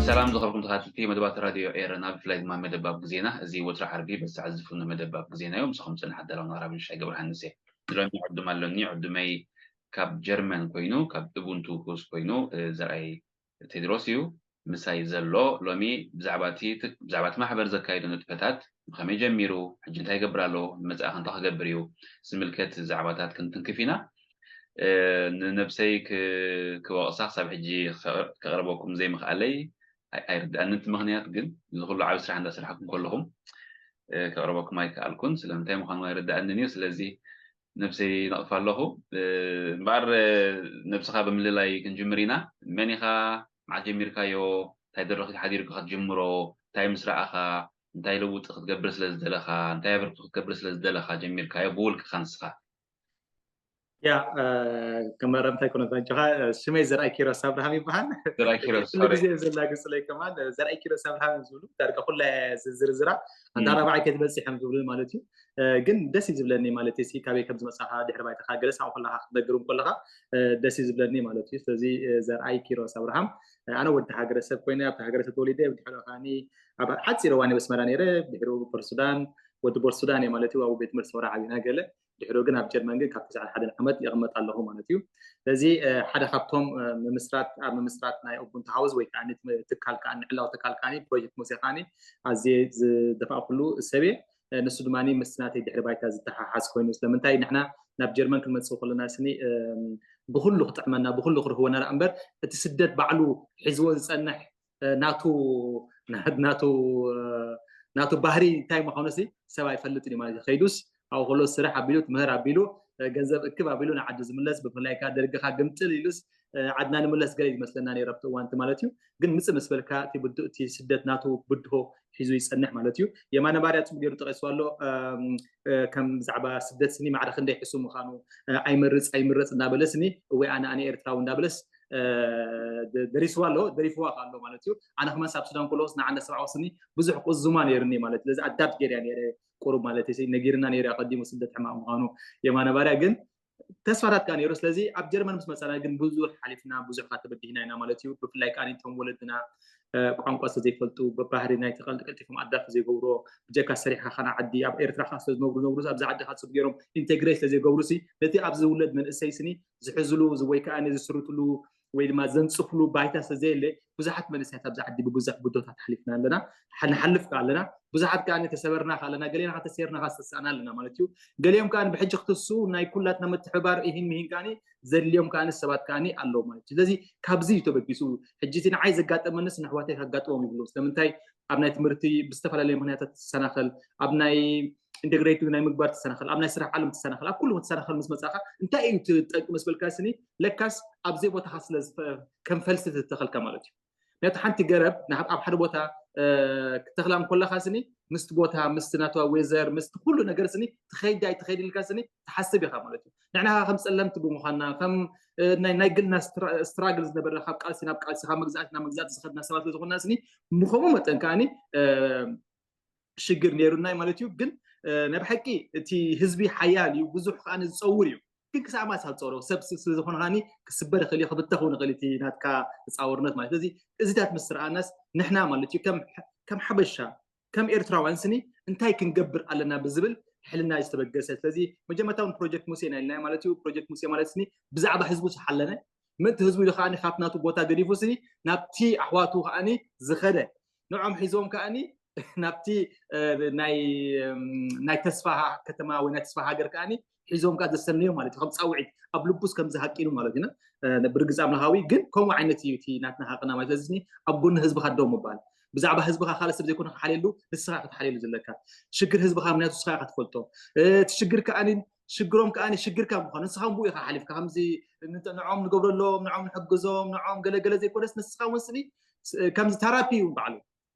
ሰላም ዝኸበርኩም ተኸታተልቲ መደባት ራድዮ ኤረና፣ ብፍላይ ድማ መደብ ኣብ ግዜና። እዚ ወትሪ ዓርቢ በዚ ሰዓት ዝፍኖ መደብ ኣብ ግዜና እዩ። ምሳኹም ዝጸንሕ ኣዳላውን ኣቕራብን ሻይ ገብረሃንስ እየ። ሎሚ ዕዱም ኣሎኒ። ዕዱመይ ካብ ጀርመን ኮይኑ፣ ካብ እቡንቱ ሆስት ኮይኑ፣ እ፣ ዘርኣይ ቴድሮስ እዩ ምሳይ ዘሎ። ሎሚ ብዛዕባ እቲ ት-፣ ብዛዕባ እቲ ማሕበር ዘካየዶ ንጥፈታት፣ ብኸመይ ጀሚሩ፣ ሕጂ እንታይ ይገብር ኣሎ፣ ንመጻኢ ከ እንታይ ክገብር እዩ ዝምልከት ዛዕባታት ክንትንክፍ ኢና። እ፣ ንነብሰይ ክ-፣ ክወቕሳ ክሳብ ሕጂ ከ-፣ ከቕርበኩም ዘይምኽኣለይ ኣይ-፣ ኣይርድኣንን እቲ ምኽንያት፣ ግን እዚ ኩሉ ዓቢ ስራሕ እንዳሰራሕኩም ከለኹም፣ እ፣ ከቕርበኩም ኣይከኣልኩን። ስለምንታይ ምዃኑ ኣይርድኣንን እዩ። ስለዚ ነብሰይ ይነቕፍ ኣለኹ። እ፣ እምበኣር፣ እ፣ ነብስኻ ብምልላይ ክንጅምር ኢና። መን ኢኻ? መዓስ ጀሚርካዮ? እንታይ ደረኺ ሓዲርካ ክትጅምሮ? እንታይ ምስ ረኣኻ? እንታይ ለውጢ ክትገብር ስለ ዝደለኻ? እንታይ ኣበርክቶ ክትገብር ስለ ዝደለኻ ጀሚርካዮ ብውልቅኻ ንስኻ? ያ፣ እ፣ ከም መረምታ ኣይኮነን ባንጆኻ፣ እ፣ ሽመይ ዘርኣይ ኪሮስ ኣብርሃም ይበሃል። ዘርኣይ ኪሮስ፣ ኩሉ ሶሪ። ግዜ ዘላግጽለይ ከማን፣ እ፣ ዘርኣይ ኪሮስ ኣብርሃም እዮም ዝብሉ። ዳርጋ ኩላ እየ ዝዝርዝራ። ኣንታ እም። ኣርባዕተ ከይትበጽሕ እዮም ዝብሉ ማለት እዩ። እ፣ ግን ደስ እዩ ዝብለኒ ማለት እዩ። ካበይ ከም ዝመጻኻ፣ ድሕሪ ባይታኻ፣ ገለ ሳብ ከለኻ ክትነግር ከለኻ፣ እ፣ ደስ እዩ ዝብለኒ ማለት እዩ። ስለዚ፣ እ፣ ዘርኣይ ኪሮስ ኣብርሃም፣ እ፣ ኣነ ወዲ ሃገረሰብ ኮይነ፣ ኣብቲ ሃገረሰብ ተወሊደ፣ ድሕሪ ከኣኒ ኣብ ሓጺር እዋን እየ በስመራ ነይረ። ድሕሪኡ ፖርት ሱዳን፣ ወዲ ፖርት ሱዳን እየ ማለት እዩ። ኣብ ቤት ትምህርቲ ሰውራ ዓቢና ገለ። ድሕሪኡ ግን ኣብ ጀርመን ግን ካብ ተስዓን ሓደን ዓመት ይቕመጥ ኣለኹ ማለት እዩ። ስለዚ፣ እ፣ ሓደ ካብቶም፣ እ፣ ምምስራት፣ ኣብ ምምስራት ናይ ኡቡንቱ ሃውስ ወይ ከኣ እቲ ትካል ከኣ፣ ንዕላዊ ትካል ከኣ፣ ፕሮጀክት ሙሴ ከኣ ኣዝየ ዝደፋእኩሉ ሰብ እየ። እ፣ ንሱ ድማ ምስ ናተይ ድሕሪ ባይታ ዝተሓሓዝ ኮይኑ፣ ስለምንታይ ንሕና ናብ ጀርመን ክንመጽእ ከለና ስኒ፣ እ፣ ብኹሉ ክጥዕመና፣ ብኹሉ ክርህወና ደኣ እምበር፣ እቲ ስደት ባዕሉ ሒዝዎ ዝጸንሕ፣ እ፣ ናቱ፣ ና-፣ ናቱ፣ እ፣ ናቱ ባህሪ እንታይ ምዃኑ ሲ ሰብ ኣይፈልጥን እዩ ማለት እዩ። ከይዱስ ኣብኡ ከሎ ስራሕ ኣቢሉ፣ ትምህር ኣቢሉ፣ እ፣ ገንዘብ እክብ ኣቢሉ ንዓዱ ዝምለስ፣ ብፍላይ ከኣ ደርግኻ ግምጥል ኢሉስ፣ እ፣ ዓድና ንምለስ ገለ እዩ ዝመስለና ነይሩ ኣብቲ እዋን እቲ ማለት እዩ። ግን ምጽእ ምስ በልካ እቲ ብድሆ፣ እቲ ስደት ናቱ ብድሆ ሒዙ ይጸንሕ ማለት እዩ። የማነ ባርያ ጽቡቅ ገይሩ ጠቂስዋ ኣሎ። እም፣ እ፣ ከም ብዛዕባ ስደት ስኒ ማዕረ ክንደይ ሕሱም ምዃኑ፣ እ፣ ኣይመርጽ ኣይምረጽ እናበለ ስኒ፣ እወ ኣነ፣ ኣነ ኤርትራዊ እንዳበለስ፣ እ፣ ደ-፣ ደሪስዋ ኣሎ፣ ደሪፍዋ ከኣ ኣሎ ማለት እዩ። ኣነ ከማን ሳብ ሱዳን ከለኹስ ንዓንዳ ሰብኣዊ ስኒ ብዙሕ ቁዙማ ነይሩኒ ማለት እዩ። ስለዚ ኣዳፕት ገይረ እያ ነይረ ቁሩብ ማለት እዩ። ነጊርና ነይሩ ኣቐዲሙ ስደት ሕማቕ ምዃኑ የማነ ባርያ። ግን ተስፋታት ከኣ ነይሩ። ስለዚ ኣብ ጀርመን ምስ መጻና ግን ብዙሕ ሓሊፍና፣ ብዙሕ ከኣ ተበዲህና ኢና ማለት እዩ። ብፍላይ ከኣ እቶም ወለድና፣ እ፣ ቋንቋ ስለ ዘይፈልጡ፣ ብባህሪ ናይቲ ቀልጢ ቀልጢፎም ኣዳፕት ዘይገብርዎ፣ ብጀካ ሰሪሕካ ከኣ ዓዲ ኣብ ኤርትራ ከኣ ስለ ዝነብሩ፣ ዝነብሩ ኣብዚ ዓዲ ከኣ ጽቡቅ ገይሮም ኢንቴግሬት ስለ ዘይገብሩ ሲ፣ ነቲ ኣብዚ ዝውለድ መንእሰይ ስኒ ዝሕዝሉ ዝ-፣ ወይ ከኣ ዝስርትሉ ወይ ድማ ዘንጽፍሉ ባይታ ስለ ዘየለ፣ ብዙሓት መንእሰያት ኣብዚ ዓዲ ብብዙሕ ብድሆታት ሓሊፍና ኣለና፣ ሓ-፣ ንሓልፍ ከኣ ኣለና። ብዙሓት ከኣ ተሰበርና ከኣ ኣለና፣ ገሌና ከኣ ተሰይርና ከኣ ዝተሳእና ኣለና ማለት እዩ። ገሊኦም ከኣ ብሕጂ ክትሱ ናይ ኩላትና ምትሕብባር ኢሂን ምሂን ከኣ ዘድልዮም ከኣ ሰባት ከኣ ኣለዉ ማለት እዩ። ስለዚ ካብዚ እዩ ተበጊሱ። ሕጂ እቲ ንዓይ ዘጋጠመንስ ንኣሕዋተይ ከጋጥሞም ይብሉ። ስለምንታይ ኣብ ናይ ትምህርቲ ብዝተፈላለየ ምኽንያታት ትሰናኸል፣ ኣብ ናይ ኢንተግሬት ናይ ምግባር ትሰናኸል፣ ኣብ ናይ ስራሕ ዓለም ትሰናኸል፣ ኣብ ኩሉ ትሰናኸል ምስ መጻኻ እንታይ እዩ እቲ ጠንቂ ምስ በልካ ስኒ፣ ለካስ ኣብ ዘይቦታኻ ስለ ዝፈ-፣ ከም ፈልሲ ዝተተኸልካ ማለት እዩ። ምክንያቱ ሓንቲ ገረብ ንሃብ-፣ ኣብ ሓደ ቦታ፣ እ፣ ክትተኽላ እንከለኻ ስኒ ምስቲ ቦታ፣ ምስቲ ናትዋ ዌዘር፣ ምስቲ ኩሉ ነገር ስኒ ትኸይድ ኣይትኸይድ ኢልካ ስኒ ትሓስብ ኢኻ ማለት እዩ። ንሕና ኸዓ ከም ጸለምቲ ብምዃንና፣ ከም፣ እ፣ ናይ፣ ናይ ግልና ስትራ-፣ ስትራግል ዝነበረና ካብ ቃልሲ ናብ ቃልሲ፣ ካብ መግዛእቲ ናብ መግዛእቲ ዝኸድና ሰባት ስለ ዝኾንና ስኒ ብኸምኡ መጠን ከኣኒ፣ እ፣ ሽግር ነይሩና እዩ ማለት እዩ። ግን፣ እ፣ ናይ ብሓቂ እቲ ህዝቢ ሓያል እዩ፣ ብዙሕ ከኣ ዝጸውር እዩ። ግን ክሳብ ማሳብ ጸውሮ ሰብ ስ-፣ ስለ ዝኾነ ከኣኒ ክስበር ይኽእል እዩ፣ ክብተኽ እውን ይኽእል እዩ እቲ ናትካ ተጻዋርነት ማለት። ስለዚ እዚታት ምስ ረኣናስ ንሕና ማለት እዩ ከም፣ ከም ሓበሻ፣ ከም ኤርትራውያን ስኒ እንታይ ክንገብር ኣለና ብዝብል ሕልና ዝተበገሰ። ስለዚ መጀመርታ እውን ፕሮጀክት ሙሴ ኢና ኢልና ማለት እዩ። ፕሮጀክት ሙሴ ማለት ስኒ ብዛዕባ ህዝቡ ዝሓለነ፣ ምእንቲ ህዝቡ ኢሉ ከኣኒ ካብ ናቱ ቦታ ገዲፉ ስኒ ናብቲ ኣሕዋቱ ከኣኒ ዝኸደ፣ ንዖም ሒዞም ከኣኒ ናብቲ፣ እ፣ ናይ፣ እም፣ ናይ ተስፋ ከተማ ወይ ናይ ተስፋ ሃገር ከኣኒ ሒዞም ከኣ ዘሰነዮም ማለት እዩ። ከም ጻውዒት ኣብ ልቡስ ከም ዝሃቂኑ ማለት እዩ። እ፣ ብርግጽ ኣምላኻዊ ግን ከምኡ ዓይነት እዩ እቲ ናትና ሃቅና ማለት። ስለዚ ስኒ ኣብ ጎኒ ህዝብኻ ደው ምባል፣ ብዛዕባ ህዝብኻ ካልእ ሰብ ዘይኮነ ክትሓልየሉ ንስኻ ክትሓልየሉ ዘለካ ሽግር ህዝብኻ ምክንያቱ ንስኻ ኢኻ ትፈልጦ እቲ ሽግር ከዓኒ ሽግሮም ከዓኒ ሽግርካ ምዃኑ ንስኻ ብኡ ኢኻ ሓሊፍካ ከምዚ ንዕኦም ንገብረሎም ንዕኦም ንሕግዞም ንዕኦም ገለገለ ዘይኮነስ ንስኻ እውን ስኒ ከምዚ ተራፒ እዩ ባዕሉ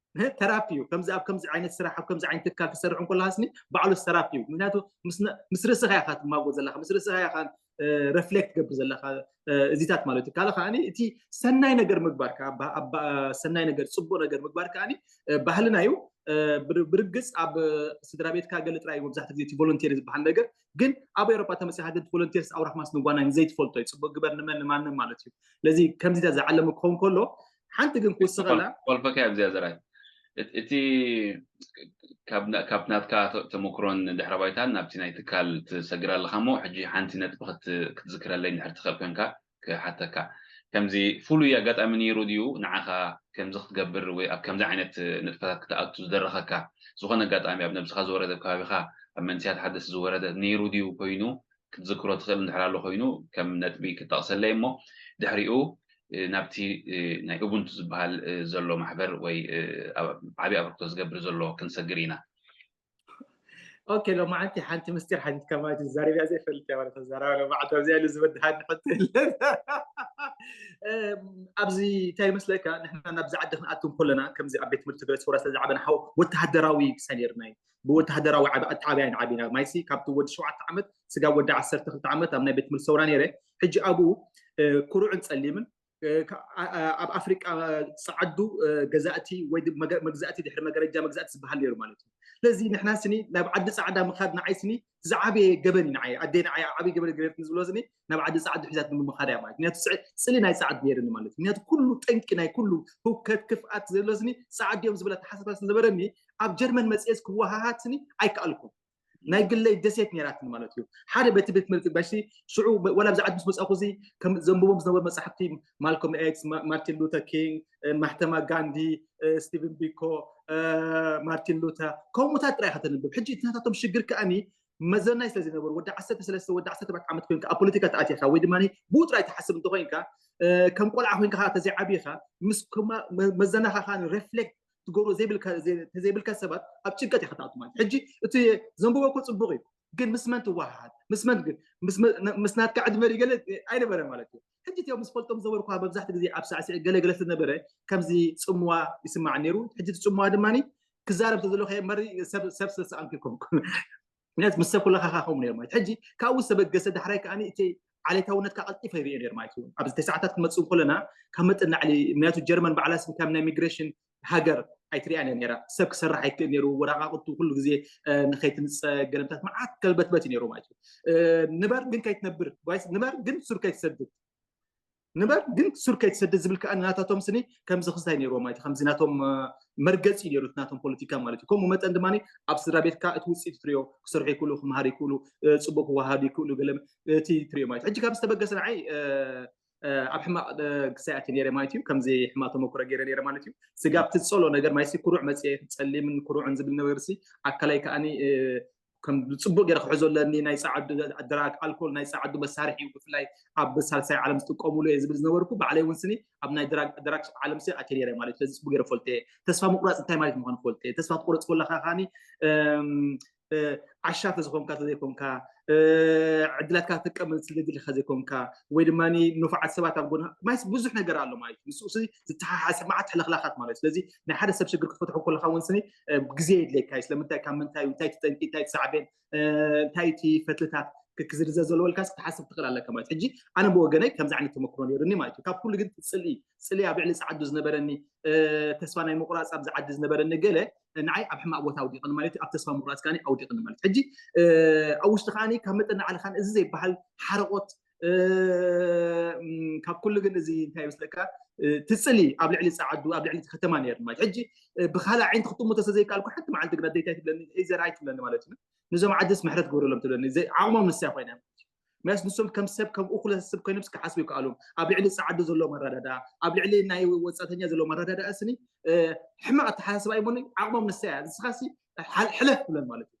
ተራፒ እዩ ከምዚ ኣብ ከምዚ ዓይነት ስራሕ ኣብ ከምዚ ዓይነት ትካል ትሰርሕ እንኮለካ ስኒ ባዕሉ ተራፒ እዩ ምክንያቱ ምስ ርእስኻ ኢኻ ትማጎ ዘለካ ምስ ርእስኻ ኢኻ ረፍሌክት ትገብር ዘለካ እዚታት ማለት እዩ ካልእ ከዓኒ እቲ ሰናይ ነገር ምግባር ሰናይ ነገር ፅቡቅ ነገር ምግባር ከዓኒ ባህልና እዩ ብርግፅ ኣብ ስድራ ቤትካ ገለ ጥራይ መብዛሕትኡ ግዜ እቲ ቮለንቴር ዝበሃል ነገር ግን ኣብ ኤሮፓ ተመፂኻ ግን ቮለንቴርስ ኣውራክ ማስ ንጓናይ ንዘይትፈልጦ እዩ ፅቡቅ ግበር ንመን ንማንም ማለት እዩ ስለዚ ከምዚታት ዝዓለሙ ክኸውን ከሎ ሓንቲ ግን ክውስኸላ ወልፈካ ኣብዚያ ዘራይ እቲ ካብ ናትካ ተመክሮን ድሕረ ባይታን ናብቲ ናይ ትካል ትሰግር ኣለካ ሞ ሕጂ ሓንቲ ነጥቢ ክትዝክረለይ ንድሕር ትኽእል ኮንካ ክሓተካ ከምዚ ፍሉይ ኣጋጣሚ ነይሩ ድዩ ንዓኻ ከምዚ ክትገብር ወይ ኣብ ከምዚ ዓይነት ንጥፈታት ክትኣቱ ዝደረኸካ ዝኾነ ኣጋጣሚ ኣብ ነብስኻ ዝወረደ ከባቢኻ ኣብ መንስያት ሓደስ ዝወረደ ነይሩ ድዩ ኮይኑ ክትዝክሮ ትኽእል እንድሕር ኣሎ ኮይኑ ከም ነጥቢ ክጠቕሰለይ እሞ ድሕሪኡ ናብቲ ናይ ኡቡንቱ ዝበሃል ዘሎ ማሕበር ወይ ዓብዪ ኣበርክቶ ዝገብር ዘሎ ክንሰግር ኢና ኦኬ ሎማዓንቲ ሓንቲ ምስጢር ሓቲትካ ማለት እዩ ዛረብያ ዘይፈልጥ እያ ማለት ዛረባ ሎማዓንቲ ኣብዚኣ ኢሉ ዝበድሃኒ ሕቶ የለን ኣብዚ እንታይ ይመስለካ ንሕና ናብዚ ዓዲ ክንኣትው ከለና ከምዚ ኣብ ቤት ትምህርቲ ትግራይ ሰውራ ስለዝዓበና ሓው ወተሃደራዊ ክሳይ ነርና እዩ ብወተሃደራዊ ኣተዓብያ ኢና ዓቢና ማይሲ ካብቲ ወዲ ሸውዓተ ዓመት ስጋብ ወዲ ዓሰርተ ክልተ ዓመት ኣብ ናይ ቤት ትምህርቲ ሰውራ ነይረ ሕጂ ኣብኡ ኩሩዕን ፀሊምን ኣብ ኣፍሪቃ ፃዓዱ ገዛእቲ ወይ መግዛእቲ ድሕሪ መገረጃ መግዛእቲ ዝበሃል ነይሩ ማለት እዩ ስለዚ ንሕና ስኒ ናብ ዓዲ ፃዕዳ ምኻድ ንዓይ ስኒ ዝዓበየ ገበን እዩ ንዓይ ኣደይ ንዓይ ዓብይ ገበን ገበርት ዝብሎ ስኒ ናብ ዓዲ ፃዓዱ ሒዛት ንምኻድ እያ ማለት ምክንያቱ ፅሊ ናይ ፃዓዱ ነይርኒ ማለት ምክንያቱ ኩሉ ጠንቂ ናይ ኩሉ ህውከት ክፍኣት ዘሎ ስኒ ፃዓዱ እዮም ዝብላ ተሓሳስባ ስለዝነበረኒ ኣብ ጀርመን መፅኤስ ክወሃሃት ስኒ ኣይከኣልኩም ናይ ግለይ ደሴት ነይራትኒ ማለት እዩ ሓደ በቲ ቤት ትምህርቲ ባሽ ሽዑ ወላ ብዛዕባ ምስ መፃኹ እዚ ዘንብቦም ዝነበሩ መፅሓፍቲ ማልኮም ኤክስ ማርቲን ሉተር ኪንግ ማሕተማ ጋንዲ ስቲቨን ቢኮ ማርቲን ሉተር ከምኡታት ጥራይ ከተንብብ ሕጂ እቲ ናታቶም ሽግር ከኣኒ መዘናይ ስለ ዝነበሩ ወዲ ዓሰርተ ሰለስተ ወዲ ዓሰርተ ኣርባዕተ ዓመት ኮይንካ ኣብ ፖለቲካ ተኣቲኻ ወይ ድማ ብኡ ጥራይ ትሓስብ እንተኮይንካ ከም ቆልዓ ኮይንካ ተዘይዓብኻ ምስ መዘናኻ ሬፍሌክት ትገብሮ ተዘይብልካ ሰባት ኣብ ጭንቀት ኢኻ ትኣቱ ማለት ሕጂ እቲ ዘንብቦ እኮ ፅቡቅ እዩ ግን ምስ መን ትወሃሃድ ምስ መን ግን ምስ ናትካ ዕድመ ገለ ኣይነበረ ማለት እዩ ሕጂ እቲኦም ምስ ፈልጦም ዘበርኩ መብዛሕቲ ግዜ ኣብ ሳዕስዒ ገለገለ ስለነበረ ከምዚ ፅምዋ ይስማዕ ነይሩ ሕጂ እቲ ፅምዋ ድማ ክዛረብ ተዘሎ ከየመሪ ሰብ ስለሰኣንኩ ይኮንኩ ምክንያቱ ምስ ሰብ ኩለካ ከምኡ ነይሩ ማለት ሕጂ ካብኡ ዝተበገሰ ዳሕራይ ከዓኒ እቲ ዓሌታውነትካ ቀልጢፈ ይርኦ ነይሩ ማለት እዩ ኣብዚ ተስዓታት ክመፅእ ከለና ካብ መጠን ላዕሊ ምክንያቱ ጀርመን ባዕላ ስም ከም ናይ ሚግሬሽን ሃገር ኣይትሪኣን እያ ነይራ ሰብ ክሰርሕ ኣይክእል ነይሩ ወረቃቅቱ ኩሉ ግዜ ንከይትንፀ ገለምታት መዓት ከልበትበት እዩ ነይሩ ማለት እዩ ንበር ግን ከይትነብር ንበር ግን ሱር ከይትሰድድ ንበር ግን ሱር ከይትሰድድ ዝብል ከዓ ናታቶም ስኒ ከምዚ ክስታይ ነይርዎ ማለት ከምዚ ናቶም መርገፂ ነይሩ ናቶም ፖለቲካ ማለት እዩ ከምኡ መጠን ድማ ኣብ ስድራ ቤትካ እቲ ውፅኢት ትሪኦ ክሰርሑ ይክእሉ ክመሃር ይክእሉ ፅቡቅ ክወሃዱ ይክእሉ ገለ እቲ ትሪኦ ማለት ሕጂ ካብ ዝተበገሰ ንዓይ ኣብ ሕማቅ ክሳይ ኣትየ ነይረ ማለት እዩ ከምዚ ሕማቅ ተመክሮ ገይረ ነይረ ማለት እዩ ስጋብ ትፀሎ ነገር ማይሲ ኩሩዕ መፅየ ጸሊምን ኩሩዕን ዝብል ነገር ሲ ኣካላይ ከዓኒ ከም ጽቡቅ ገይረ ክሕዞ ኣለኒ ናይ ጸዓዱ ድራግ ኣልኮል ናይ ጸዓዱ መሳርሒ እዩ ብፍላይ ኣብ ሳልሳይ ዓለም ዝጥቀሙሉ እየ ዝብል ዝነበርኩ ባዕለይ እውን ስኒ ኣብ ናይ ድራግ ዓለም ሲ ኣትየ ነይረ ማለት እዩ ስለዚ ጽቡቅ ገይረ ፈልጠ ተስፋ ምቁራፅ እንታይ ማለት ምኳኑ ፈልጠ ተስፋ ትቆረፅ ከለካ ከዓኒ ዓሻ ተዝኮንካ ተዘይኮንካ ዕድላትካ ተጥቀም ስለድልካ ዘይኮንካ ወይ ድማ ንፉዓት ሰባት ኣብ ጎንካ ማይስ ብዙሕ ነገር ኣሎ ማለት እዩ ንሱ ዝተሓሓሰ መዓት ሕልኽላኻት ማለት እዩ ስለዚ ናይ ሓደ ሰብ ሽግር ክትፈትሖ ከለካ እውን ስኒ ግዜ የድለካ እዩ ስለምንታይ ካብ ምንታይ እንታይ ትጠንቂ እንታይ ትሳዕቤን እንታይ እቲ ፈትልታት ክዝርዘር ዘለወልካ ክትሓስብ ትኽእል ኣለካ ማለት ሕጂ ኣነ ብወገነይ ከምዚ ዓይነት ተመክሮ ነይሩኒ ማለት እዩ ካብ ኩሉ ግን ፅልኢ ፅልኢ ኣብ ልዕሊ ፀዓዱ ዝነበረኒ ተስፋ ናይ ምቁራፅ ኣብዚ ዓዲ ዝነበረኒ ገለ ንዓይ ኣብ ሕማቅ ቦታ ኣውዲቕኒ ማለት እዩ ኣብ ተስፋ ምቁራፅ ከዓኒ ኣውዲቕኒ ማለት ሕጂ ኣብ ውሽጢ ከዓኒ ካብ መጠን ንዓሊ ከዓኒ እዚ ዘይበሃል ሓረቆት ካብ ኩሉ ግን እዚ እንታይ ይመስለካ ትፅሊ ኣብ ልዕሊ ፀዓዱ ኣብ ልዕሊ ከተማ ነይሩ ማለት ሕጂ ብካልእ ዓይንቲ ክትጥሙ ተሰዘይከኣልኩ ሓንቲ መዓልቲ ግን ኣደይታይ ትብለኒ ዘርኣይ ትብለኒ ማለት እዩ ንዞም ዓድስ ምሕረት ግበረሎም ትብለኒ ዓቕሞም ንስያ ኮይና ምክንያቱ ንሶም ከም ሰብ ከም እኩለ ሰብ ኮይኖም ክሓስቡ ይከኣሉ ኣብ ልዕሊ ፀዓዱ ዘሎ መረዳዳ ኣብ ልዕሊ ናይ ወፃተኛ ዘሎ መረዳዳ ስኒ ሕማቅ ኣተሓሳስባ ይሞኒ ዓቕሞም ንሳ እያ ንስኻ ሕለፍ ትብለን ማለት እዩ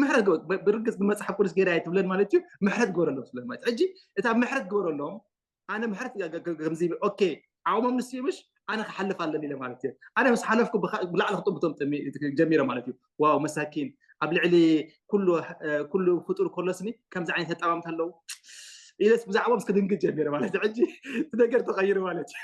ምሕረት ብርግፅ ብመፅሓፍ ቅዱስ ገይራ ትብለን ማለት እዩ ምሕረት ግበረሎም ትብለን ማለት ሕጂ እታ ምሕረት ግበረሎም ኣነ ምሕረት ከምዚ ኦኬ ዓቕሞም ንስኡ ምሽ ኣነ ክሓልፍ ኣለኒ ኢለ ማለት እዩ። ኣነ ምስ ሓለፍኩ ብላዕሊ ክጥምቶም ጀሚረ ማለት እዩ። ዋው መሳኪን፣ ኣብ ልዕሊ ኩሉ ፍጡር ከሎስኒ ከምዚ ዓይነት ኣጣማምታ ኣለዉ ኢለስ ብዛዕባኦም ክድንግጽ ጀሚረ ማለት እዩ። ሕጂ እቲ ነገር ተቐይሩ ማለት እዩ።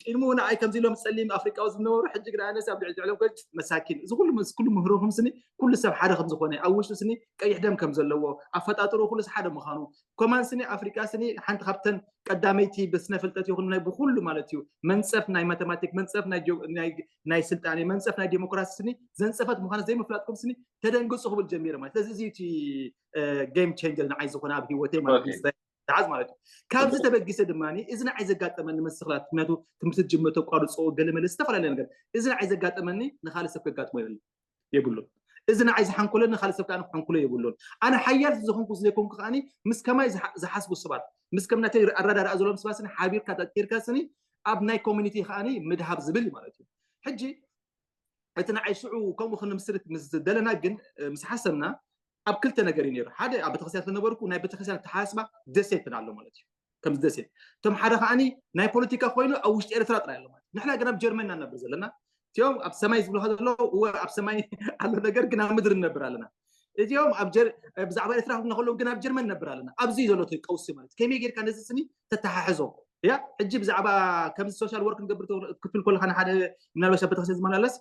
ቅድሚ ንዓይ ከምዚ ኢሎም ጸሊም ኣፍሪቃዊ ዝነበሩ ሕጂ ግን ኣነስ ኣብ ልዕሊ ልዕሎም መሳኪን፣ እዚ ኩሉ ምስ ኩሉ ምህሮኹም ስኒ ኩሉ ሰብ ሓደ ከም ዝኾነ ኣብ ውሽጡ ስኒ ቀይሕ ደም ከም ዘለዎ ኣፈጣጥሩ ኩሉ ሓደ ምዃኑ ኮማን ስኒ ኣፍሪቃ ስኒ ሓንቲ ካብተን ቀዳመይቲ ብስነ ፍልጠት ይኹን ናይ ብኩሉ ማለት እዩ መንጸፍ ናይ ማተማቲክ መንጸፍ ናይ ስልጣኔ መንጸፍ ናይ ዲሞክራሲ ስኒ ዘንጸፈት ምዃነ ዘይምፍላጥኩም ስኒ ተደንግጹ ክብል ጀሚረ ማለት ስለዚ እዚ እቲ ጌም ቸንጀር ንዓይ ዝኾነ ኣብ ህይወተይ ማለት እዩ። ተሓዝ ማለት እዩ። ካብዚ ተበጊሰ ድማ እዚ ንዓይ ዘጋጠመኒ መስኽላት ምክንያቱ ትምህርቲ ጅምር ተቋርፆ ገለ መለ ዝተፈላለየ ነገር እዚ ንዓይ ዘጋጠመኒ ንካልእ ሰብ ከጋጥሞ የብሉ የብሉን። እዚ ንዓይ ዝሓንኮለኒ ንካልእ ሰብ ከዓ ክሓንኩሎ የብሉን። ኣነ ሓያል ዝኾንኩ ዘይኮንኩ ከዓ ምስ ከማይ ዝሓስቡ ሰባት ምስ ከም ናተይ ኣረዳድኣ ዘለዎም ሰባት ሓቢርካ ጠቂርካ ስኒ ኣብ ናይ ኮሚኒቲ ከዓ ምድሃብ ዝብል ማለት እዩ። ሕጂ እቲ ንዓይ ሽዑ ከምኡ ክንምስርት ምስ ደለና ግን ምስ ሓሰብና ኣብ ክልተ ነገር እዩ ነይሩ። ሓደ ኣብ ቤተክርስትያን ዝነበርኩ ናይ ቤተክርስትያን ተሓስባ ደሴትን ኣሎ ማለት እዩ። ከምዚ ደሴት እቶም ሓደ ከዓኒ ናይ ፖለቲካ ኮይኑ ኣብ ውሽጢ ኤርትራ ጥራይ ኣሎ ማለት ንሕና ግን ኣብ ጀርመን ኢና ነብር ዘለና። እቲኦም ኣብ ሰማይ ዝብሉ ከለዉ እወ ኣብ ሰማይ ኣሎ ነገር ግን ኣብ ምድሪ ንነብር ኣለና። እዚኦም ብዛዕባ ኤርትራ ክብና ከለዉ ግን ኣብ ጀርመን ነብር ኣለና። ኣብዚ ዘሎ ቀውሲ ማለት ከመይ ጌርካ ነዚ ስኒ ተተሓሕዞ ያ ሕጂ ብዛዕባ ከምዚ ሶሻል ወርክ ንገብር ክትብል ከለካ ንሓደ ምናልባሽ ኣብ ቤተክርስትያን ዝመላለስ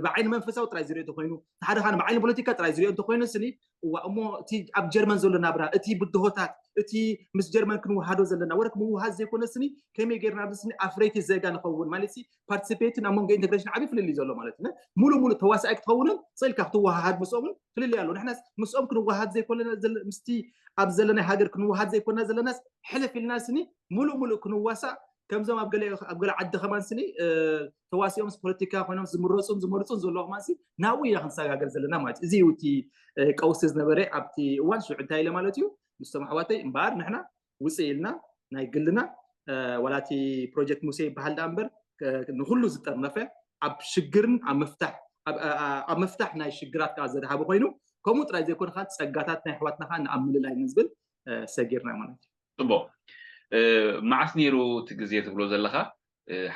ብዓይኒ መንፈሳዊ ጥራይ ዝሪኦ እንተኮይኑ ሓደ ካን ብዓይኒ ፖለቲካ ጥራይ ዝሪኦ እንተኮይኑ ስኒ እዋ እሞ እቲ ኣብ ጀርመን ዘሎ ናብራ እቲ ብድሆታት እቲ ምስ ጀርመን ክንወሃዶ ዘለና ወረ ምውሃድ ዘይኮነ ስኒ ከመይ ገይርና ኣብዚ ስኒ ኣፍረይቲ ዘጋ ንኸውን ማለት ሲ ፓርቲሲፔትን ኣብ መንጎ ኢንቴግሬሽን ዓብዪ ፍልልይ ዘሎ ማለት ነ ሙሉ ሙሉ ተዋሳኣይ ክትኸውንን ስእልካ ክትወሃሃድ ምስኦምን ፍልልይ ኣሎ ንሕናስ ምስኦም ክንወሃድ ዘይኮነ ምስቲ ኣብ ዘለናይ ሃገር ክንወሃድ ዘይኮና ዘለናስ ሕልፍ ኢልና ስኒ ሙሉእ ሙሉእ ክንዋሳእ ከምዞም ኣብ ገለ ኣብ ገለ ዓዲ ከማን ስኒ ተዋሲኦም ፖለቲካ ኮይኖም ዝምረፁን ዝመርፁን ዘለዉ ከማን ናብኡ ኢና ክንሰጋገር ዘለና ማለት እዚ እዩ እቲ ቀውሲ ዝነበረ ኣብቲ እዋን ሽዑ እንታይ ኢለ ማለት እዩ ምስቶም ኣሕዋተይ እምበኣር ንሕና ውፅእ ኢልና ናይ ግልና ዋላቲ ፕሮጀክት ሙሴ ይበሃል ዳ እምበር ንኩሉ ዝጠርነፈ ኣብ ሽግርን ኣብ ምፍታሕ ኣብ ምፍታሕ ናይ ሽግራት ከዓ ዘድሃበ ኮይኑ ከምኡ ጥራይ ዘይኮነ ከዓ ፀጋታት ናይ ኣሕዋትና ከዓ ንኣብ ምልላይ ንዝብል ሰጊርና ማለት እዩ። ፅቡቅ መዓስ ነይሩ እቲ ግዜ ትብሎ ዘለካ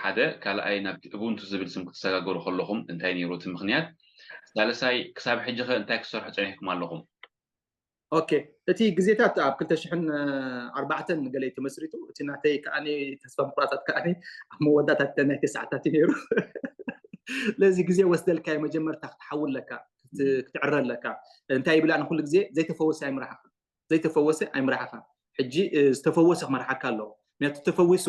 ሓደ ካልኣይ ናብቲ እቡንቱ ዝብል ስም ክትሰጋገሩ ከለኹም እንታይ ነይሩ እቲ ምክንያት ሳልሳይ ክሳብ ሕጂ ከ እንታይ ክትሰርሑ ፀኒሕኩም ኣለኹም ኦኬ እቲ ግዜታት ኣብ ክልተ ሽሕን ኣርባዕተን ገለ ተመስሪቱ እቲ ናተይ ከዓኒ ተስፋ ምቁራፃት ከዓኒ ኣብ መወዳእታ ናይቲ ሰዓታት እዩ ነይሩ ለዚ ግዜ ወስደልካ መጀመርታ ክትሓውል ኣለካ ክትዕረ ኣለካ እንታይ ይብል ኣነ ኩሉ ግዜ ዘይተፈወሰ ኣይምራሓካ ዘይተፈወሰ ኣይምራሓካ ሕጂ ዝተፈወሰ ክመርሓካ ኣለዎ ምክንያቱ ተፈዊሱ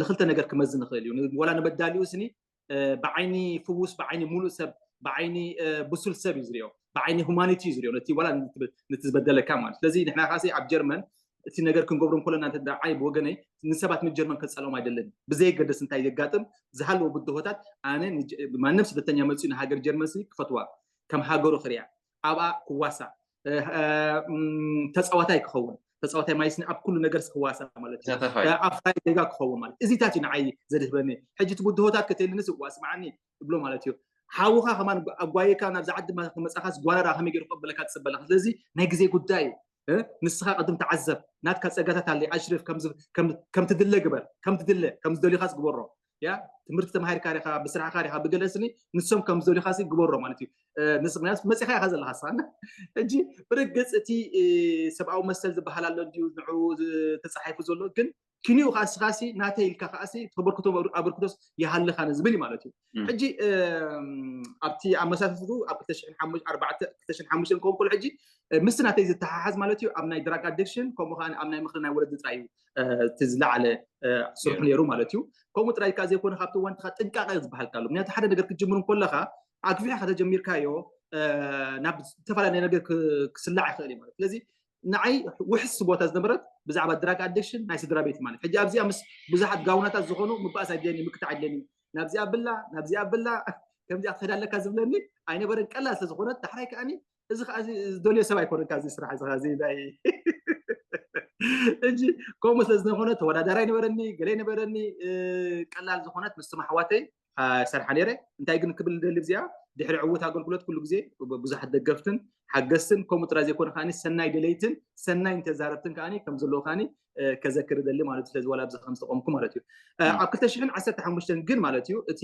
ንክልተ ነገር ክመዝን ይኽእል እዩ ወላ ንበዳሊኡ ስኒ ብዓይኒ ፍውስ ብዓይኒ ሙሉእ ሰብ ብዓይኒ ብሱል ሰብ እዩ ዝሪኦ ብዓይኒ ሁማኒቲ እዩ ዝሪኦ ነቲ ዋላ ነቲ ዝበደለካ ማለት ስለዚ ንሕና ካሲ ኣብ ጀርመን እቲ ነገር ክንገብሮ እንኮለና እንተ ዓይ ብወገነይ ንሰባት ምን ጀርመን ከፃሎም ኣይደለን ብዘየገደስ እንታይ የጋጥም ዝሃለዎ ብድሆታት ኣነ ማንም ስደተኛ መፅኡ ንሃገር ጀርመን ሲ ክፈትዋ ከም ሃገሩ ክሪያ ኣብኣ ክዋሳ ተፃዋታይ ክኸውን ተፃዋታይ ማይስኒ ኣብ ኩሉ ነገር ክዋሳ ማለት እዩ ኣፍራይ ዜጋ ክኸውን ማለት እዚታት እዩ ንዓይ ዘድህበኒ ሕጂ እቲ ብድሆታት ከተይልንስ እዋ ስምዓኒ እብሎ ማለት እዩ ሓውኻ ከማን ኣጓይካ ናብዚ ዓዲ መፃኻስ ጓረራ ከመይ ገይሩ ክቕበለካ ትፅበለካ ስለዚ ናይ ግዜ ጉዳይ እዩ ንስኻ ቅድም ተዓዘብ ናትካ ፀጋታት ኣለይ ኣሽርፍ ከም ትድለ ግበር ከም ትድለ ከም ዝደልዩካ ዝግበሮ ያ ትምህርቲ ተማሂርካ ዲኻ ብስራሕካ ዲኻ ብገለ ስኒ ንሶም ከም ዝደልዩካ ሲ ግበሮ ማለት እዩ ንስክንያት መፂኻ ኢኻ ዘለካ ስኻ ሕጂ ብርግፅ እቲ ሰብኣዊ መሰል ዝበሃል ኣሎ እንዲዩ ንዑ ተፃሒፉ ዘሎ ግን ኪኒኡ ከዓ ስኻሲ ናተይ ኢልካ ከዓሲ ተበርክቶ ኣበርክቶስ ይሃልኻ ንዝብል ማለት እዩ ሕጂ ኣብቲ ኣመሳሰቱ ኣብ ክልተ ሽሕን ሓሙሽተን ክኸውን ከሎ ሕጂ ምስቲ ናተይ ዝተሓሓዝ ማለት እዩ ኣብ ናይ ድራግ ኣዲክሽን ከምኡ ከዓ ኣብ ናይ ምክሪ ናይ ወለዲ ጥራይ እዩ እቲ ዝለዓለ ስርሑ ነይሩ ማለት እዩ ከምኡ ጥራይ ከዓ ዘይኮነ ካብቲ እዋን ጥንቃቐ ዝበሃል ኣሎ ምክንያቱ ሓደ ነገር ክትጅምር እንከለካ ኣግፊሕካ ተጀሚርካዮ ናብ ዝተፈላለየ ነገር ክስላዕ ይኽእል እዩ ማለት ስለዚ ንዓይ ውሕስ ቦታ ዝነበረት ብዛዕባ ድራግ ኣዲክሽን ናይ ስድራ ቤት ማለት ሕጂ ኣብዚኣ ምስ ብዙሓት ጋውናታት ዝኾኑ ምባእስ ኣድለኒ ምክታዕ ኣድለኒ ናብዚኣ ብላ ናብዚኣ ብላ ከምዚኣ ክኸዳ ኣለካ ዝብለኒ ኣይነበረን ቀላል ስለዝኾነት ዳሕራይ ከዓኒ እዚ ከዓ ዝደልዮ ሰብ ኣይኮነን ካብዚ ስራሕ እዚ ናይ እንጂ ከምኡ ስለ ዝነኾነ ተወዳዳሪ ኣይነበረኒ ገለ ኣይነበረኒ ቀላል ዝኾነት ምስ ኣሕዋተይ ሰርሓ ነይረ እንታይ ግን ክብል ደሊ እዚኣ ድሕሪ ዕውት ኣገልግሎት ኩሉ ግዜ ብዙሓት ደገፍትን ሓገዝትን ከምኡ ጥራይ ዘይኮነ ከዓኒ ሰናይ ደለይትን ሰናይ ተዛረብትን ከዓኒ ከም ዘለዎ ከዓኒ ከዘክር ደሊ ማለት እዩ። ስለዚ ዋላ ኣብዚ ከም ዝተቆምኩ ማለት እዩ። ኣብ ክልተ ሽሕን ዓሰርተ ሓሙሽተን ግን ማለት እዩ እቲ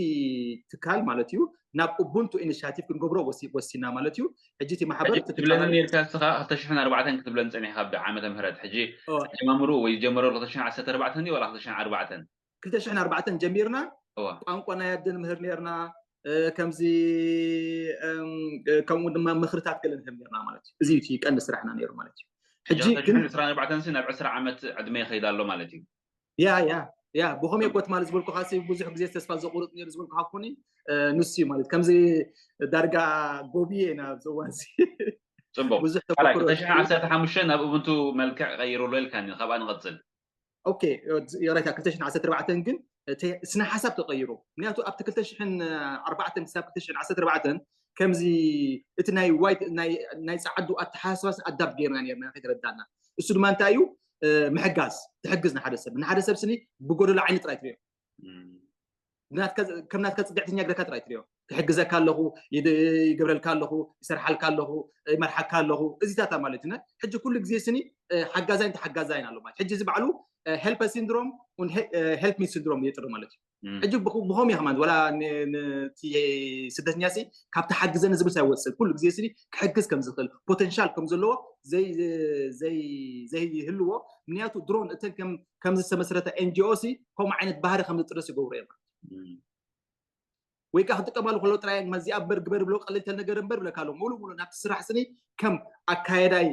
ትካል ማለት እዩ ናብ ኡቡንቱ ኢኒሽቲቭ ክንገብሮ ወሲና ማለት እዩ። ሕጂ እቲ ማሕበር ክትብለኒ ኔርካ እስኻ ክልተ ሽሕን ኣርባዕተን ክትብለኒ ጸኒሕካ ኣብ ዓመተ ምህረት ሕጂ ጀማምሩ ወይ ጀመረ ክልተ ሽሕን ዓሰርተ ኣርባዕተን ዋላ ክልተ ሽሕን ኣርባዕተን ክልተ ሽሕን ኣርባዕተን ጀሚርና ቋንቋ ናይ ኣደ ንምህር ኔርና። ከምዚ ከምኡ ድማ ምኽርታት ገለ ንህብ ኔርና ማለት እዩ። እዚ እዩ ቀንዲ ስራሕና ነይሩ ማለት እዩ። ሕጂ ግን ዕስራን ኣርባዕተን ናብ ዕስራ ዓመት ዕድመ ይኸይድ ኣሎ ማለት እዩ። ያ ያ ያ ብኸመይ እኮ ትማሊ ዝበልኩኻ ብዙሕ ግዜ ተስፋ ዘቑርጥ ነይሩ ዝበልኩኻ ኮኒ ንሱ እዩ ማለት ከምዚ ዳርጋ ጎብየ ኢና ኣብዚ እዋን እዚ ጽቡቅ ብዙሕ ተፈክሮ ዓሰርተ ሓሙሽተ ናብ ኡቡንቱ መልክዕ ቀይሩሎ ኢልካኒ። ካብኣ ንቐጽል። ኦኬ፣ ይቕሬታ ክልተ ሽሕን ዓሰርተ ኣርባዕተን ግን ስነ ሓሳብ ተቐይሩ። ምክንያቱ ኣብቲ ክልተ ሽሕን ኣርባዕተን ክሳብ ክልተ ሽሕን ዓሰርተ ኣርባዕተን ከምዚ እቲ ናይ ዋይት ናይ ጸዓዱ ኣተሓሳስባስ ኣዳብ ጌርና ኔርና ከይተረዳና። እሱ ድማ እንታይ እዩ ምሕጋዝ ትሕግዝ ንሓደ ሰብ ንሓደ ሰብ ስኒ ብጎደሎ ዓይኒ ጥራይ ትሪኦ። ከም ናትካ ጽግዕተኛ ግረካ ጥራይ ትሪኦ። ክሕግዘካ ኣለኹ፣ ይገብረልካ ኣለኹ፣ ይሰርሓልካ ኣለኹ፣ ይመርሓካ ኣለኹ፣ እዚታታ ማለት እዩ። ሕጂ ኩሉ ግዜ ስኒ ሓጋዛይን ተሓጋዛይን ኣሎ ማለት ሕጂ እዚ ባዕሉ ሄልፐ ሲንድሮም ሄልፕ ሚ ሲንድሮም የጥሪ ማለት እዩ። ሕጂ ብኸም እየ ከማን ወላ ስደተኛ ሲ ካብ ተሓግዘኒ ዝብል ሳይወፅእ ኩሉ ግዜ ስኒ ክሕግዝ ከም ዝኽእል ፖቴንሻል ከም ዘለዎ ዘይህልዎ ምክንያቱ ድሮን እተን ከም ዝተመስረተ ኤንጂኦ ሲ ከምኡ ዓይነት ባህሪ ከም ዝጥርስ ይገብሩ እዮም። ወይ ከዓ ክጥቀማሉ ከሎ ጥራይ መዚኣ እምበር ግበር ብሎ ቀልል ተል ነገር እምበር ብለካ ኣሎ ሙሉ ሙሉ ናብቲ ስራሕ ስኒ ከም ኣካየዳይ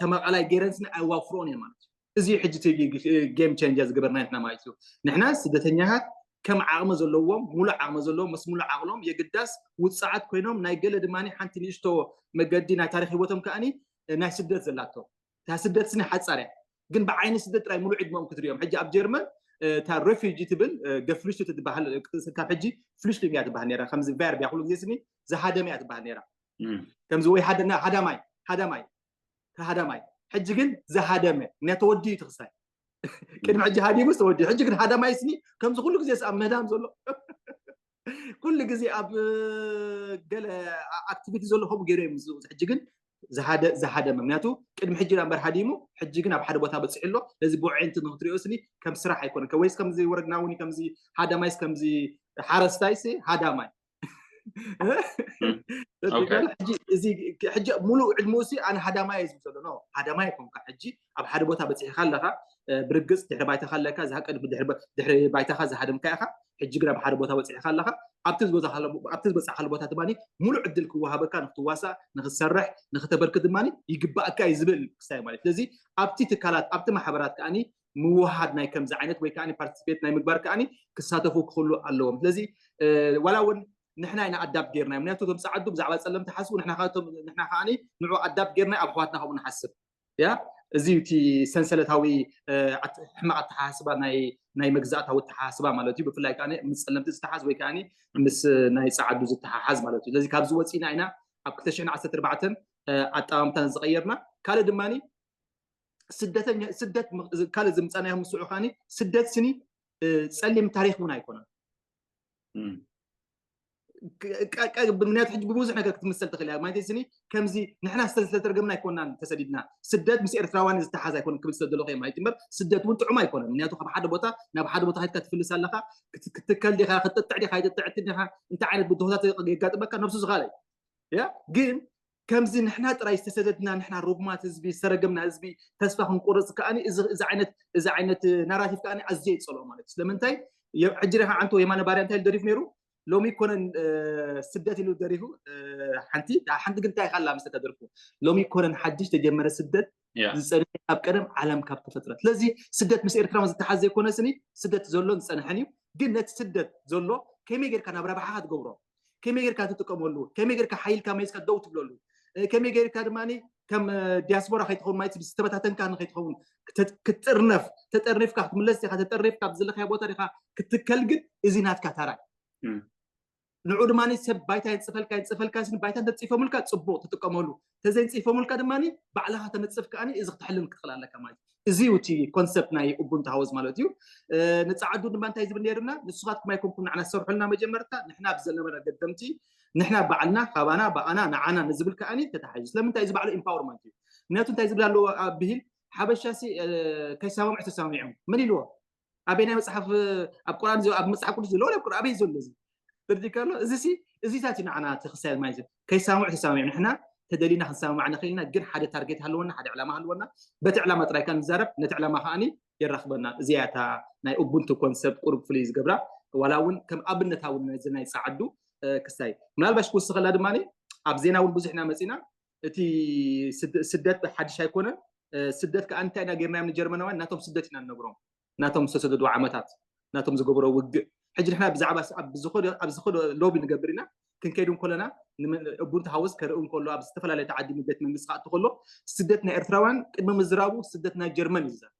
ተመቃላይ ገይረን ስኒ ኣዋፍሮን እየ ማለት እዩ። እዚ ሕጂ ጌም ቸንጀር ዝገበርና ንሕና ማለት እዩ። ንሕና ስደተኛታት ከም ዓቕሚ ዘለዎም ሙሉ ዓቕሚ ዘለዎም ምስ ሙሉ ዓቕሎም የግዳስ ውፅዓት ኮይኖም ናይ ገለ ድማ ሓንቲ ንእሽቶ መገዲ ናይ ታሪክ ህይወቶም ከዓኒ ናይ ስደት ዘላቶ እታ ስደት ስኒ ሓፃር እያ። ግን ብዓይኒ ስደት ጥራይ ሙሉ ዕድመኦም ክትሪኦም ሕጂ ኣብ ጀርመን እታ ሬፊጂ ትብል ገፍልሽቱ ትበሃል ካብ ሕጂ ፍልሽቱም እያ ትበሃል ነራ ከምዚ ቨርብ እያ ኩሉ ግዜ ስኒ ዝሃደመ እያ ትበሃል ነራ ከምዚ ወይ ሃዳማይ ሃዳማይ ሃዳማይ ሕጂ ግን ዝሃደመ ምክንያቱ ተወዲኡ ትኽሳይ ቅድሚ ሕጂ ሃዲሙ ዝተወዲኡ ሕጂ ግን ሃዳማይ ስኒ ከምዚ ኩሉ ግዜ ኣብ ምህዳም ዘሎ ኩሉ ግዜ ኣብ ገለ ኣክቲቪቲ ዘሎ ከምኡ ገይሩ እዮም ዝውፅ ሕጂ ግን ዝሃደመ ምክንያቱ ቅድሚ ሕጂ ዳ እምበር ሃዲሙ ሕጂ ግን ኣብ ሓደ ቦታ በፂሑ ኣሎ ነዚ ብውዕንቲ ንክትሪኦ ስኒ ከም ስራሕ ኣይኮነ ወይስ ከምዚ ወረግና እውን ከምዚ ሃዳማይስ ከምዚ ሓረስታይስ ሃዳማይ ሕጂ ሙሉእ ዕድሚኡ ሲ ኣነ ሃዳማይ ዝብል ዘሎ ሃዳማይ ኣይኮንካ ሕጂ ኣብ ሓደ ቦታ በፂሕካ ኣለካ ብርግፅ ድሕሪ ባይታካ ኣለካ እዛ ቅድሚ ድሕሪ ባይታካ ዝሃደምካ ኢካ ሕጂ ግን ኣብ ሓደ ቦታ በፂሕካ ኣለካ ኣብቲ ዝበፃእካሉ ቦታ ድማ ሙሉእ ዕድል ክወሃበካ ንክትዋሳእ ንክትሰርሕ ንክተበርክት ድማ ይግባእካ እዩ ዝብል ክስታይ ማለት ስለዚ ኣብቲ ትካላት ኣብቲ ማሕበራት ከዓኒ ምውሃድ ናይ ከምዚ ዓይነት ወይ ከዓ ፓርቲስፔት ናይ ምግባር ከዓኒ ክሳተፉ ክኽእሉ ኣለዎም ስለዚ ዋላ እውን ንሕና ኢና ኣዳፕት ጌርና ምክንያቱ እቶም ፀዓዱ ብዛዕባ ፀለምቲ ሓስቡ ንሕና ከዓ ንዑ ኣዳፕት ጌርና ኣብ ኣሕዋትና ከምኡ ንሓስብ ያ እዚ እቲ ሰንሰለታዊ ሕማቕ ኣተሓሳስባ ናይ መግዛእታዊ ኣተሓሳስባ ማለት እዩ ብፍላይ ከዓ ምስ ፀለምቲ ዝተሓዝ ወይ ከዓ ምስ ናይ ፀዓዱ ዝተሓሓዝ ማለት እዩ ስለዚ ካብዚ ወፂና ኢና ኣብ ክልተ ሽሕን ዓሰርተ ኣርባዕተን ኣጠማምታን ዝቐየርና ካልእ ድማ ስደተኛ ስደት ካልእ ዝምፀናዮ ምስዑ ከዓኒ ስደት ስኒ ፀሊም ታሪክ እውን ኣይኮነን ምክንያቱ ሕጂ ብብዙሕ ነገር ክትምሰል ትኽእል እያ ማለት ስኒ ከምዚ ንሕና ስለተረገምና ኣይኮናን ተሰዲድና ስደት ምስ ኤርትራውያን ዝተሓዝ ኣይኮነ ክብል ስለ ዘለኹ ማለት እምበር ስደት እውን ጥዑም ኣይኮነን ምክንያቱ ካብ ሓደ ቦታ ናብ ሓደ ቦታ ከድካ ትፍልስ ኣለካ ክትከል ዲካ ክትጥጥዕ ዲካ ይጥጥዕቲ ዲካ እንታይ ዓይነት ብድሆታት የጋጥመካ ነብሱ ዝኻለ ያ ግን ከምዚ ንሕና ጥራይ ዝተሰደድና ንሕና ርጉማት ህዝቢ ዝተረገምና ህዝቢ ተስፋ ክንቆርፅ ከዓኒ እዚ ዓይነት እዚ ዓይነት ናራቲቭ ከዓኒ ኣዝየ ይፀልኦ ማለት እዩ ስለምንታይ ሕጂ ዲኻ ዓንቶ የማነ ባርያ እንታይ ደሪፉ ነይሩ ሎሚ ኮነን ስደት ኢሉ ደሪፉ ሓንቲ ሓንቲ ግን እንታይ ካላ ምስ ተደርፉ ሎሚ ኮነን ሓድሽ ተጀመረ ስደት ዝፀንሐ ካብ ቀደም ዓለም ካብ ተፈጥረ ስለዚ ስደት ምስ ኤርትራ ዝተሓዘ ዘይኮነ ስኒ ስደት ዘሎን ዝፀንሐን እዩ ግን ነቲ ስደት ዘሎ ከመይ ጌርካ ናብ ረብሓኻ ትገብሮ ከመይ ጌርካ ትጥቀመሉ ከመይ ጌርካ ሓይልካ መይዝካ ደው ትብለሉ ከመይ ጌርካ ድማ ከም ዲያስፖራ ከይትኸውን ማለት ዝተበታተንካ ንከይትኸውን ክትጥርነፍ ተጠርኒፍካ ክትምለስ ዲካ ተጠርኒፍካ ኣብ ዘለካዮ ቦታ ዲካ ክትከል ግን እዚ ናትካ ታራይ ንዑ ድማ ሰብ ባይታ የንፅፈልካ የንፅፈልካ ስኒ ባይታ እንተፅፈሙልካ ፅቡቅ ትጥቀመሉ ተዘይንፅፈሙልካ ድማ ባዕልካ ተነፅፍ ከዓ እዚ ክትሕልን ክትኽእል ኣለካ ማለት እዚ እቲ ኮንሰፕት ናይ ኡቡንቱ ሃውስ ማለት እዩ ንፃዓዱ ድማ እንታይ ዝብል ነይርና ንስኻትኩም ኣይኮንኩም ንዓና ዝሰርሑልና መጀመርታ ንሕና ብዘለመና ገደምቲ ንሕና ባዕልና ካባና ብኣና ንዓና ንዝብል ከኣኒ ተታሓዙ። ስለምንታይ እዚ ባዕሉ ኢምፓወርመንት እዩ። ምክንያቱ እንታይ ዝብል ኣለዎ ኣብ ብሂል ሓበሻ ሲ ከይሰማምዑ ተሰማሚዖም ምን ኢልዎ? ኣበይ ናይ መፅሓፍ ኣብ ቁርኣን ኣብ መፅሓፍ ቅዱስ ዘለዎ ኣብ ቁርኣን ኣበይ ዘሎ እዚ ትርዲካ ኣሎ እዚ ሲ እዚታት እዩ ንዓና ተክሳይ ማለት እዩ። ከይሰማምዑ ተሰማሚዑ ንሕና ተደሊና ክንሰማማዕ ንኽእልና ግን ሓደ ታርጌት ሃለወና ሓደ ዕላማ ሃለወና በቲ ዕላማ ጥራይ ከ ንዛረብ ነቲ ዕላማ ከዓኒ የራኽበና። እዚኣ እታ ናይ ኡቡንቱ ኮንሰፕት ቁሩብ ፍልይ ዝገብራ ዋላ እውን ከም ኣብነታዊ ነዚ ናይ ፃዓዱ ክስታይ ምናልባሽ ክውስኸላ ድማ ኣብ ዜና እውን ብዙሕ ኢና መፂና። እቲ ስደት ሓድሽ ኣይኮነን። ስደት ከዓ እንታይ ኢና ጌርናዮም ንጀርመናውያን ናቶም ስደት ኢና ንነግሮም ናቶም ዝተሰደዱ ዓመታት ናቶም ዝገበሮ ውግእ ሕጂ ንሕና ብዛዕባ ኣብ ዝኸዶ ሎቢ ንገብር ኢና ክንከይዱ እንከለና እቡንት ሃውስ ከርኢ እንከሎ ኣብ ዝተፈላለየ ተዓዲሚ ቤት መንግስቲ ክኣቱ ከሎ ስደት ናይ ኤርትራውያን ቅድሚ ምዝራቡ ስደት ናይ ጀርመን እዩ ዝዛረብ።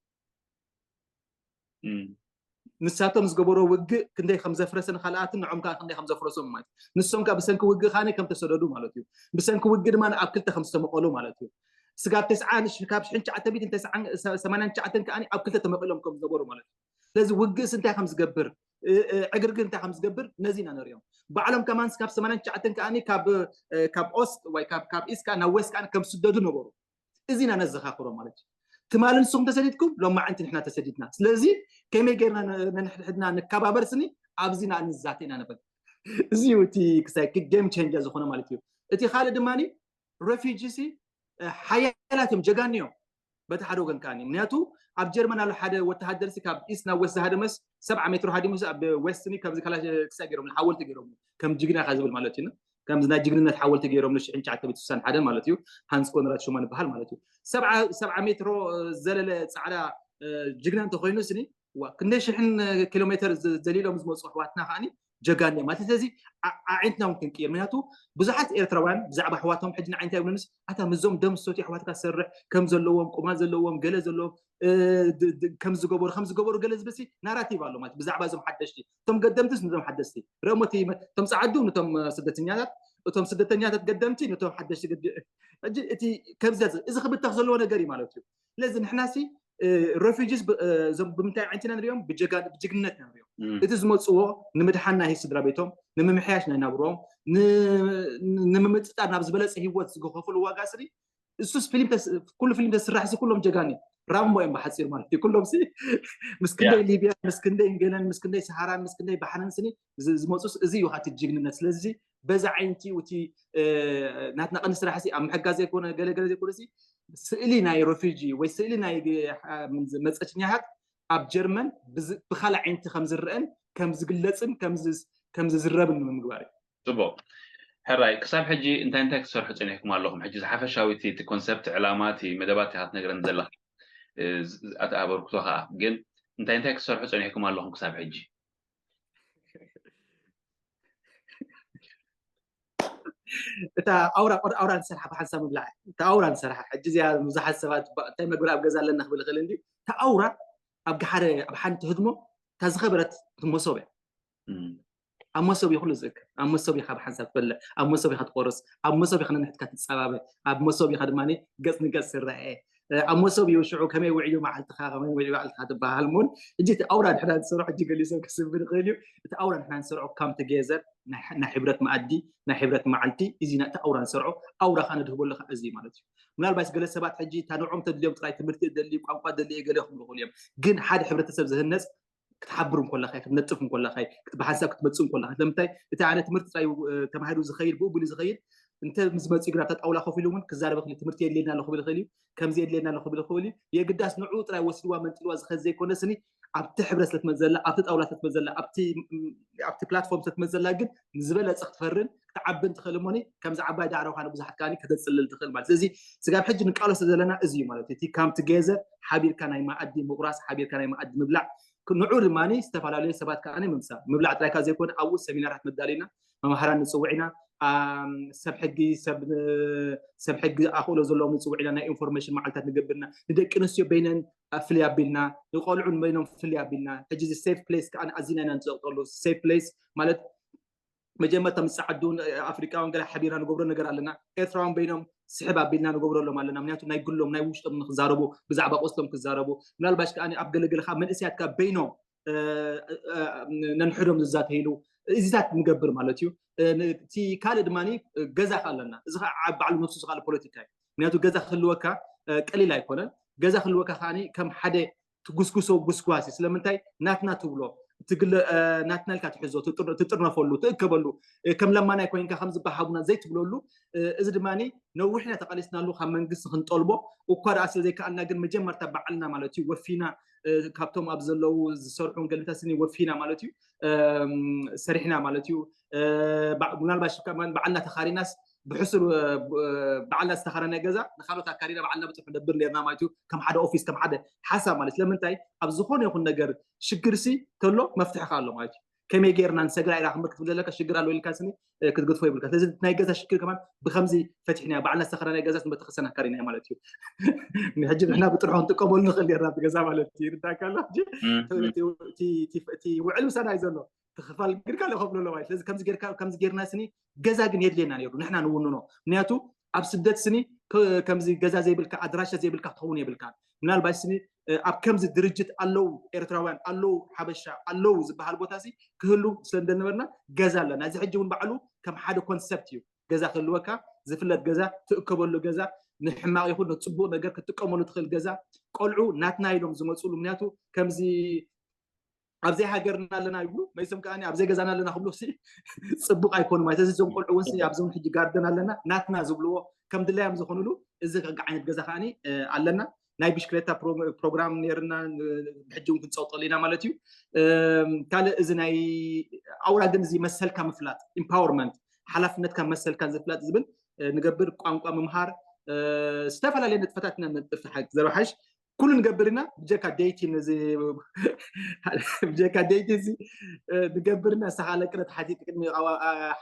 ንሳቶም ዝገበሮ ውግእ ክንደይ ከም ዘፍረሰ ንካልኣትን ንዖም ከዓ ክንደይ ከም ዘፍረሶም ማለት ንሶም ከዓ ብሰንኪ ውግእ ከዓ ከም ተሰደዱ ማለት እዩ። ብሰንኪ ውግእ ድማ ኣብ ክልተ ከም ዝተመቐሉ ማለት እዩ። ስጋብ ተስዓ ካብ ሽሕን ትሽዓተ ሚእትን ሰማንያን ትሽዓተን ከዓ ኣብ ክልተ ተመቒሎም ከም ዝነበሩ ማለት እዩ። ስለዚ ውግእስ እንታይ ከም ዝገብር ዕግርግር እንታይ ከም ዝገብር ነዚ ኢና ንሪኦም። ባዕሎም ከማን ካብ ሰማንያን ትሽዓተን ከዓ ካብ ኦስት ወይ ካብ ኢስት ከዓ ናብ ዌስት ከዓ ከም ዝስደዱ ነበሩ። እዚ ኢና ነዘኻኽሮ ማለት እዩ። ትማሊ ንስኹም ተሰዲድኩም ሎማዓንቲ ንሕና ተሰዲድና። ስለዚ ከመይ ጌርና ነንሕድሕድና ንከባበር ስኒ ኣብዚ ኢና ንዛተ ኢና ንብል። እዚ እዩ እቲ ክሳይ game changer ዝኾነ ማለት እዩ። እቲ ካልእ ድማ ሬፊጂ ሲ ሓያላት እዮም ጀጋኒ እዮም። በቲ ሓደ ወገን ከዓኒ ምክንያቱ ኣብ ጀርመን ኣሎ ሓደ ወተሃደር ሲ ካብ ኢስት ናብ ዌስት ዝሃደመስ ሰብዓ ሜትሮ ሃዲሙስ ኣብ ዌስት ኒ ከምዚ ካላ ክሳይ ገይሮም ሓወልቲ ገይሮም ከም ጅግና ኢኻ ዝብል ማለት እዩ። ከምዚ ናይ ጅግንነት ሓወልቲ ገይሮም ንሽሕን ትሽዓተ ሚእትን ስሳን ሓደን ማለት እዩ። ሃንስ ኮንራድ ሹማን ይበሃል ማለት እዩ። ሰብዓ ሜትሮ ዘለለ ፃዕዳ ጅግና እንተኮይኑ ስኒ ክንደይ ሽሕን ኪሎ ሜተር ዘሊሎም ዝመፁ ኣሕዋትና ከዓኒ ጀጋን እዮም ማለት ስለዚ ኣዒንትና እውን ክንቅየር ምክንያቱ ብዙሓት ኤርትራውያን ብዛዕባ ኣሕዋቶም ሕጂ ንዓይንታ ይብሉንስ ኣታ ምዞም ደም ዝሰትዩ ኣሕዋትካ ዝሰርሕ ከም ዘለዎም ቁማል ዘለዎም ገለ ዘለዎም ከም ዝገበሩ ከም ዝገበሩ ገለ ዝብል ናራቲቭ ኣሎ ማለት ብዛዕባ እዞም ሓደሽቲ እቶም ገደምትስ ንዞም ሓደሽቲ ረእሞ እቶም ፃዓዱ ነቶም ስደተኛታት እቶም ስደተኛታት ገደምቲ ነቶም ሓደሽቲ ሕጂ እቲ ከብዘት እዚ ክብተኽ ዘለዎ ነገር እዩ ማለት እዩ። ስለዚ ንሕናሲ ሬፊጂስ እዞም ብምንታይ ዓይነትና ንሪኦም ብጅግንነት ኢና ንሪኦም። እቲ ዝመፅዎ ንምድሓን ናይ ስድራ ቤቶም ንምምሕያሽ ናይ ናብሮም ንምምፅጣር ናብ ዝበለፀ ሂወት ዝገኸፍሉ ዋጋ ስሪ እሱስ ፊልም ኩሉ ፊልም ተስራሕ ሲ ኩሎም ጀጋኒ ራምቦ እዮም ብሓፂሩ ማለት እዩ። ኩሎም ሲ ምስ ክንደይ ሊብያ ምስ ክንደይ ገለን ምስ ክንደይ ሰሃራን ምስ ክንደይ ባሕርን ስኒ ዝመፁስ እዚ እዩ ካቲ ጅግንነት። ስለዚ በዛ ዓይንቲ እቲ ናትና ቀንዲ ስራሕ ሲ ኣብ ምሕጋዝ ዘይኮነ ገለገለ ዘይኮነ ሲ ስእሊ ናይ ሬፊጂ ወይ ስእሊ ናይ መፀችኛታት ኣብ ጀርመን ብካልእ ዓይንቲ ከም ዝረአን ከም ዝግለፅን ከም ዝዝረብን ንምግባር እዩ። ፅቡቅ ሕራይ ክሳብ ሕጂ እንታይ እንታይ ክትሰርሑ ፀኒሕኩም ኣለኹም? ሕጂ ዝሓፈሻዊ እቲ ኮንሰፕት ዕላማ እቲ መደባት ኢካ ትነግረን ዘለካ ኣቲ ኣበርክቶ ከዓ ግን እንታይ እንታይ ክትሰርሑ ፀኒሕኩም ኣለኹም ክሳብ ሕጂ? እታ ኣውራ ቆድ ኣውራ ንሰርሓ ብሓንሳብ ምብላዕ እታ ኣውራ ንሰርሓ ሕጂ እዚኣ ብዙሓት ሰባት እንታይ መግብሪ ኣብ ገዛ ኣለና ክብል ይኽእል እንዲ እታ ኣውራ ኣብ ሓደ ኣብ ሓንቲ ህድሞ እታ ዝኸበረት መሶብ እያ። ኣብ መሶብ እዩ ኩሉ ዝእከብ። ኣብ መሶብ ኢኻ ብሓንሳብ ትበልዕ፣ ኣብ መሶብ ኢኻ ትቆርስ፣ ኣብ መሶብ ኢኻ ነንሕድካ ትጸባበ፣ ኣብ መሶብ ኢኻ ድማ ገጽ ንገጽ ትረኣየ። ኣብ መሶብ እዩ ሽዑ ከመይ ውዕዩ መዓልትኻ ከመይ ውዕዩ መዓልትኻ ትበሃል። እሞን እጂ እቲ ኣውራ ድሕና ዝሰርዖ እጂ ገሊሶም ክስብ ንኽእል እዩ። እቲ ኣውራ ንሕና ንሰርዖ come together ናይ ሕብረት መኣዲ ናይ ሕብረት መዓልቲ እዚ እቲ ኣውራ ንሰርዖ ኣውራ ካ ንድህበሉ ካ እዚ ማለት እዩ። ምናልባት ገለ ሰባት ሕጂ እታ ንዖም ተድልዮም ጥራይ ትምህርቲ ደሊ ቋንቋ ደሊ ገለ ክብሉ ይኽእሉ እዮም። ግን ሓደ ሕብረተሰብ ዝህነጽ ክትሓብር እንኮለኻ ክትነጥፍ እንኮለኻ ብሓንሳብ ክትመፅእ እንኮለኻ ስለምንታይ እቲ ኣነ ትምህርቲ ጥራይ ተማሂሩ ዝኸይድ ብኡ ብሉ ዝኸይድ እንተ ምስ መፅኡ ግን ኣብታ ጣውላ ኮፍ ኢሉ እውን ክዛረበ ክእል ትምህርቲ የድልየና ኣሎ ክብል ይኽእል እዩ። ከምዚ የድልየና ኣሎ ክብል ይኽእል እዩ። የግዳስ ንዕኡ ጥራይ ወሲድዋ መንጢልዋ ዝኸድ ዘይኮነ ስኒ ኣብቲ ሕብረት ስለትመፅእ ዘላ ኣብቲ ጣውላ ስለትመፅእ ዘላ ኣብቲ ፕላትፎርም ስለትመፅእ ዘላ ግን ንዝበለፀ ክትፈርን ክትዓብን ትኽእል እሞኒ ከምዚ ዓባይ ዳዕሮ ካነ ብዙሓት ከኣ ከተፅልል ትኽእል ማለት ስለዚ ስጋብ ሕጂ ንቃለሶ ዘለና እዚ እዩ ማለት እቲ come together ሓቢርካ ናይ መኣዲ ምቑራስ ሓቢርካ ናይ መኣዲ ምብላዕ ንዑ ድማ ዝተፈላለዩ ሰባት ከዓ ምምሳል ምብላዕ ጥራይካ ዘይኮነ ኣብኡ ሰሚናራት መዳሊና መምሃራን ንፅውዕ ኢና። ሰብ ሕጊ ሰብ ሕጊ ኣኽእሎ ዘለዎም ንፅውዕ ኢና ናይ ኢንፎርሜሽን መዓልታት ንገብርና ንደቂ ኣንስትዮ በይነን ፍልይ ኣቢልና ንቆልዑ በይኖም ፍልይ ኣቢልና ሕጂ እዚ safe place ከዓ ኣዚና ኢና ንፀቕጠሉ safe place ማለት መጀመርታ ምስ ፃዓዱ ኣፍሪቃውያን ገለ ሓቢርና ንገብሮ ነገር ኣለና ኤርትራውያን በይኖም ስሕብ ኣቢልና ንገብረሎም ኣለና ምክንያቱ ናይ ግሎም ናይ ውሽጦም ንክዛረቡ ብዛዕባ ቆስሎም ክዛረቡ ምናልባሽ ከዓ ኣብ ገለገለ ከዓ መንእስያት ከዓ በይኖም ነንሕዶም ዝዛተይሉ እዚታት ንገብር ማለት እዩ። እቲ ካልእ ድማ ገዛ ኣለና። እዚ ከዓ ባዕሉ ነብሱ ዝካል ፖለቲካ እዩ። ምክንያቱ ገዛ ክህልወካ ቀሊል ኣይኮነን። ገዛ ክህልወካ ከዓ ከም ሓደ ትጉስጉሶ ጉስጓስ እዩ። ስለምንታይ ናትና ትብሎ ናትና ኢልካ ትሕዞ፣ ትጥርነፈሉ፣ ትእከበሉ፣ ከም ለማናይ ኮይንካ ከም ዝበሃቡና ዘይትብለሉ። እዚ ድማ ነዊሕና ተቃሊስናሉ ካብ መንግስቲ ክንጠልቦ እኳ ደኣ ስለዘይከኣልና፣ ግን መጀመርታ ባዕልና ማለት እዩ ወፊና፣ ካብቶም ኣብ ዘለዉ ዝሰርሑ ገለታት ስኒ ወፊና ማለት እዩ ሰሪሕና ማለት እዩ። ምናልባሽ ባዕልና ተኻሪናስ ብሕሱር ባዕልና ዝተኸረነ ገዛ ንካልኦት ኣካሪና ባዕልና ብፅሑ ነብር ነርና ማለት እዩ። ከም ሓደ ኦፊስ ከም ሓደ ሓሳብ ማለት ስለምንታይ ኣብ ዝኾነ ይኹን ነገር ሽግር ሲ ተሎ መፍትሒ ኣሎ ማለት እዩ። ከመይ ጌርና ንሰግራ ኢራ ክምር ክትብል ዘለካ ሽግር ኣሎ ኢልካ ስኒ ክትገድፎ ይብልካ። ስለዚ ናይ ገዛ ሽግር ከማን ብከምዚ ፈትሕና ባዕልና ዝተኸረነ ገዛ ስንበተኸሰን ኣካሪና ማለት እዩ። ሕጂ ንሕና ብጥርሖ ክንጥቀመሉ ንኽእል ጌርና ገዛ ማለት እዩ። ይርዳካ ኣሎ። እቲ ውዕል ምሳና እዩ ዘሎ። ትኽፋል ግን ካልእ ከብሎ ኣለዋ። ስለዚ ከምዚ ጌርና ስኒ ገዛ ግን የድልየና ነይሩ ንሕና ንውንኖ። ምክንያቱ ኣብ ስደት ስኒ ከምዚ ገዛ ዘይብልካ ኣድራሻ ዘይብልካ ትኸውን የብልካ። ምናልባት ስኒ ኣብ ከምዚ ድርጅት ኣለዉ ኤርትራውያን ኣለዉ ሓበሻ ኣለዉ ዝበሃል ቦታ ሲ ክህሉ ስለ እንደነበርና ገዛ ኣለና። እዚ ሕጂ እውን ባዕሉ ከም ሓደ ኮንሰፕት እዩ። ገዛ ክህልወካ ዝፍለጥ ገዛ ትእከበሉ ገዛ ንሕማቕ ይኹን ንፅቡቕ ነገር ክትጥቀመሉ ትኽእል ገዛ ቆልዑ ናትና ኢሎም ዝመፅሉ ምክንያቱ ከምዚ ኣብዘይ ሃገርና ኣለና ይብሉ መይሶም ከዓ ኣብዘይ ገዛና ኣለና ክብሉ ሲ ፅቡቅ ኣይኮኑ ማለት እዚ እዞም ቆልዑ እውን ኣብዞም ሕጂ ጋርደን ኣለና ናትና ዝብልዎ ከም ድላዮም ዝኾኑሉ እዚ ከጋ ዓይነት ገዛ ከዓ ኣለና። ናይ ብሽክሌታ ፕሮግራም ነርና ብሕጂ እውን ክንፀውጠሉ ኢና ማለት እዩ። ካልእ እዚ ናይ ኣውራ ግን እዚ መሰልካ ምፍላጥ ኢምፓወርመንት ሓላፍነትካ መሰልካ ዝፍላጥ ዝብል ንገብር ቋንቋ ምምሃር ዝተፈላለየ ንጥፈታት ኢና ንጥፍ ሓቂ ዘረባሓሽ ኩሉ ንገብር ኢና ብጀካ ደይቲ ነዚ ብጀካ ደይቲ እዚ ንገብር ኢና ንስኻ ለቅነ ተሓቲት ቅድሚ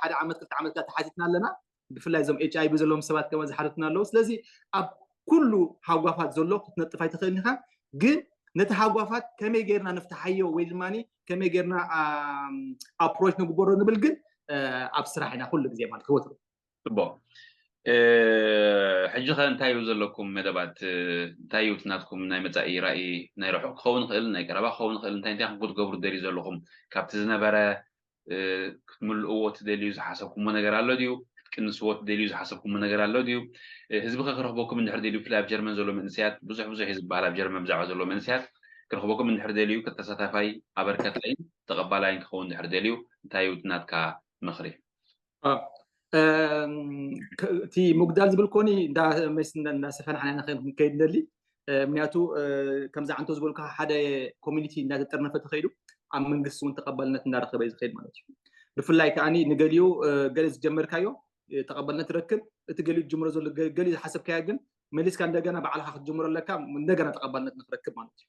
ሓደ ዓመት ክልተ ዓመት ተሓቲትና ኣለና። ብፍላይ እዞም ኤች ኣይቪ ዘለዎም ሰባት ከማ ዝሓተትና ኣለዉ። ስለዚ ኣብ ኩሉ ሃጓፋት ዘሎ ክትነጥፍ ኣይትኽእል ኢኻ። ግን ነቲ ሃጓፋት ከመይ ጌርና ንፍትሓዮ ወይ ድማ ከመይ ጌርና ኣፕሮች ንግበሮ ንብል ግን ኣብ ስራሕ ኢና ኩሉ ግዜ ማለት ክወትሩ። ፅቡቅ። ሕጂ ከ እንታይ እዩ ዘለኩም መደባት? እንታይ እዩ ናትኩም ናይ መፃኢ ራእይ? ናይ ርሑቅ ክኸውን ይኽእል፣ ናይ ቀረባ ክኸውን ይኽእል። እንታይ እንታይ ክትገብሩ ትደልዩ ዘለኹም? ካብቲ ዝነበረ ክትምልእዎ ትደልዩ ዝሓሰብኩሞ ነገር ኣሎ ድዩ? ክትቅንስዎ ትደልዩ ዝሓሰብኩሞ ነገር ኣሎ ድዩ? ህዝቢ ከ ክረኽበኩም እንድሕር ደልዩ ብፍላይ ኣብ ጀርመን ዘሎ መንእሰያት ብዙሕ ብዙሕ እዩ ዝበሃል ኣብ ጀርመን ብዛዕባ ዘሎ መንእሰያት ክረኽበኩም እንድሕር ደልዩ ከተሳታፋይ ኣበርከታይን ተቐባላይን ክኸውን እንድሕር ደልዩ እንታይ እዩ ናትካ ምኽሪ? እቲ ምጉዳል ዝብል ኮኒ እንዳሰፈና ሓና ክንከይድ ንደሊ ምክንያቱ ከምዚ ዓንቶ ዝበልካ ሓደ ኮሚኒቲ እንዳተጠርነፈ ተኸይዱ ኣብ መንግስቲ እውን ተቐባልነት እንዳረኸበ እዩ ዝኸይድ ማለት እዩ። ብፍላይ ከዓኒ ንገሊኡ ገለ ዝጀመርካዮ ተቐባልነት ትረክብ፣ እቲ ገሊኡ ዝጅምሮ ዘሎ ገሊኡ ዝሓሰብካዮ ግን መሊስካ እንደገና ባዕልካ ክትጅምሮ ኣለካ እንደገና ተቐባልነት ንክረክብ ማለት እዩ።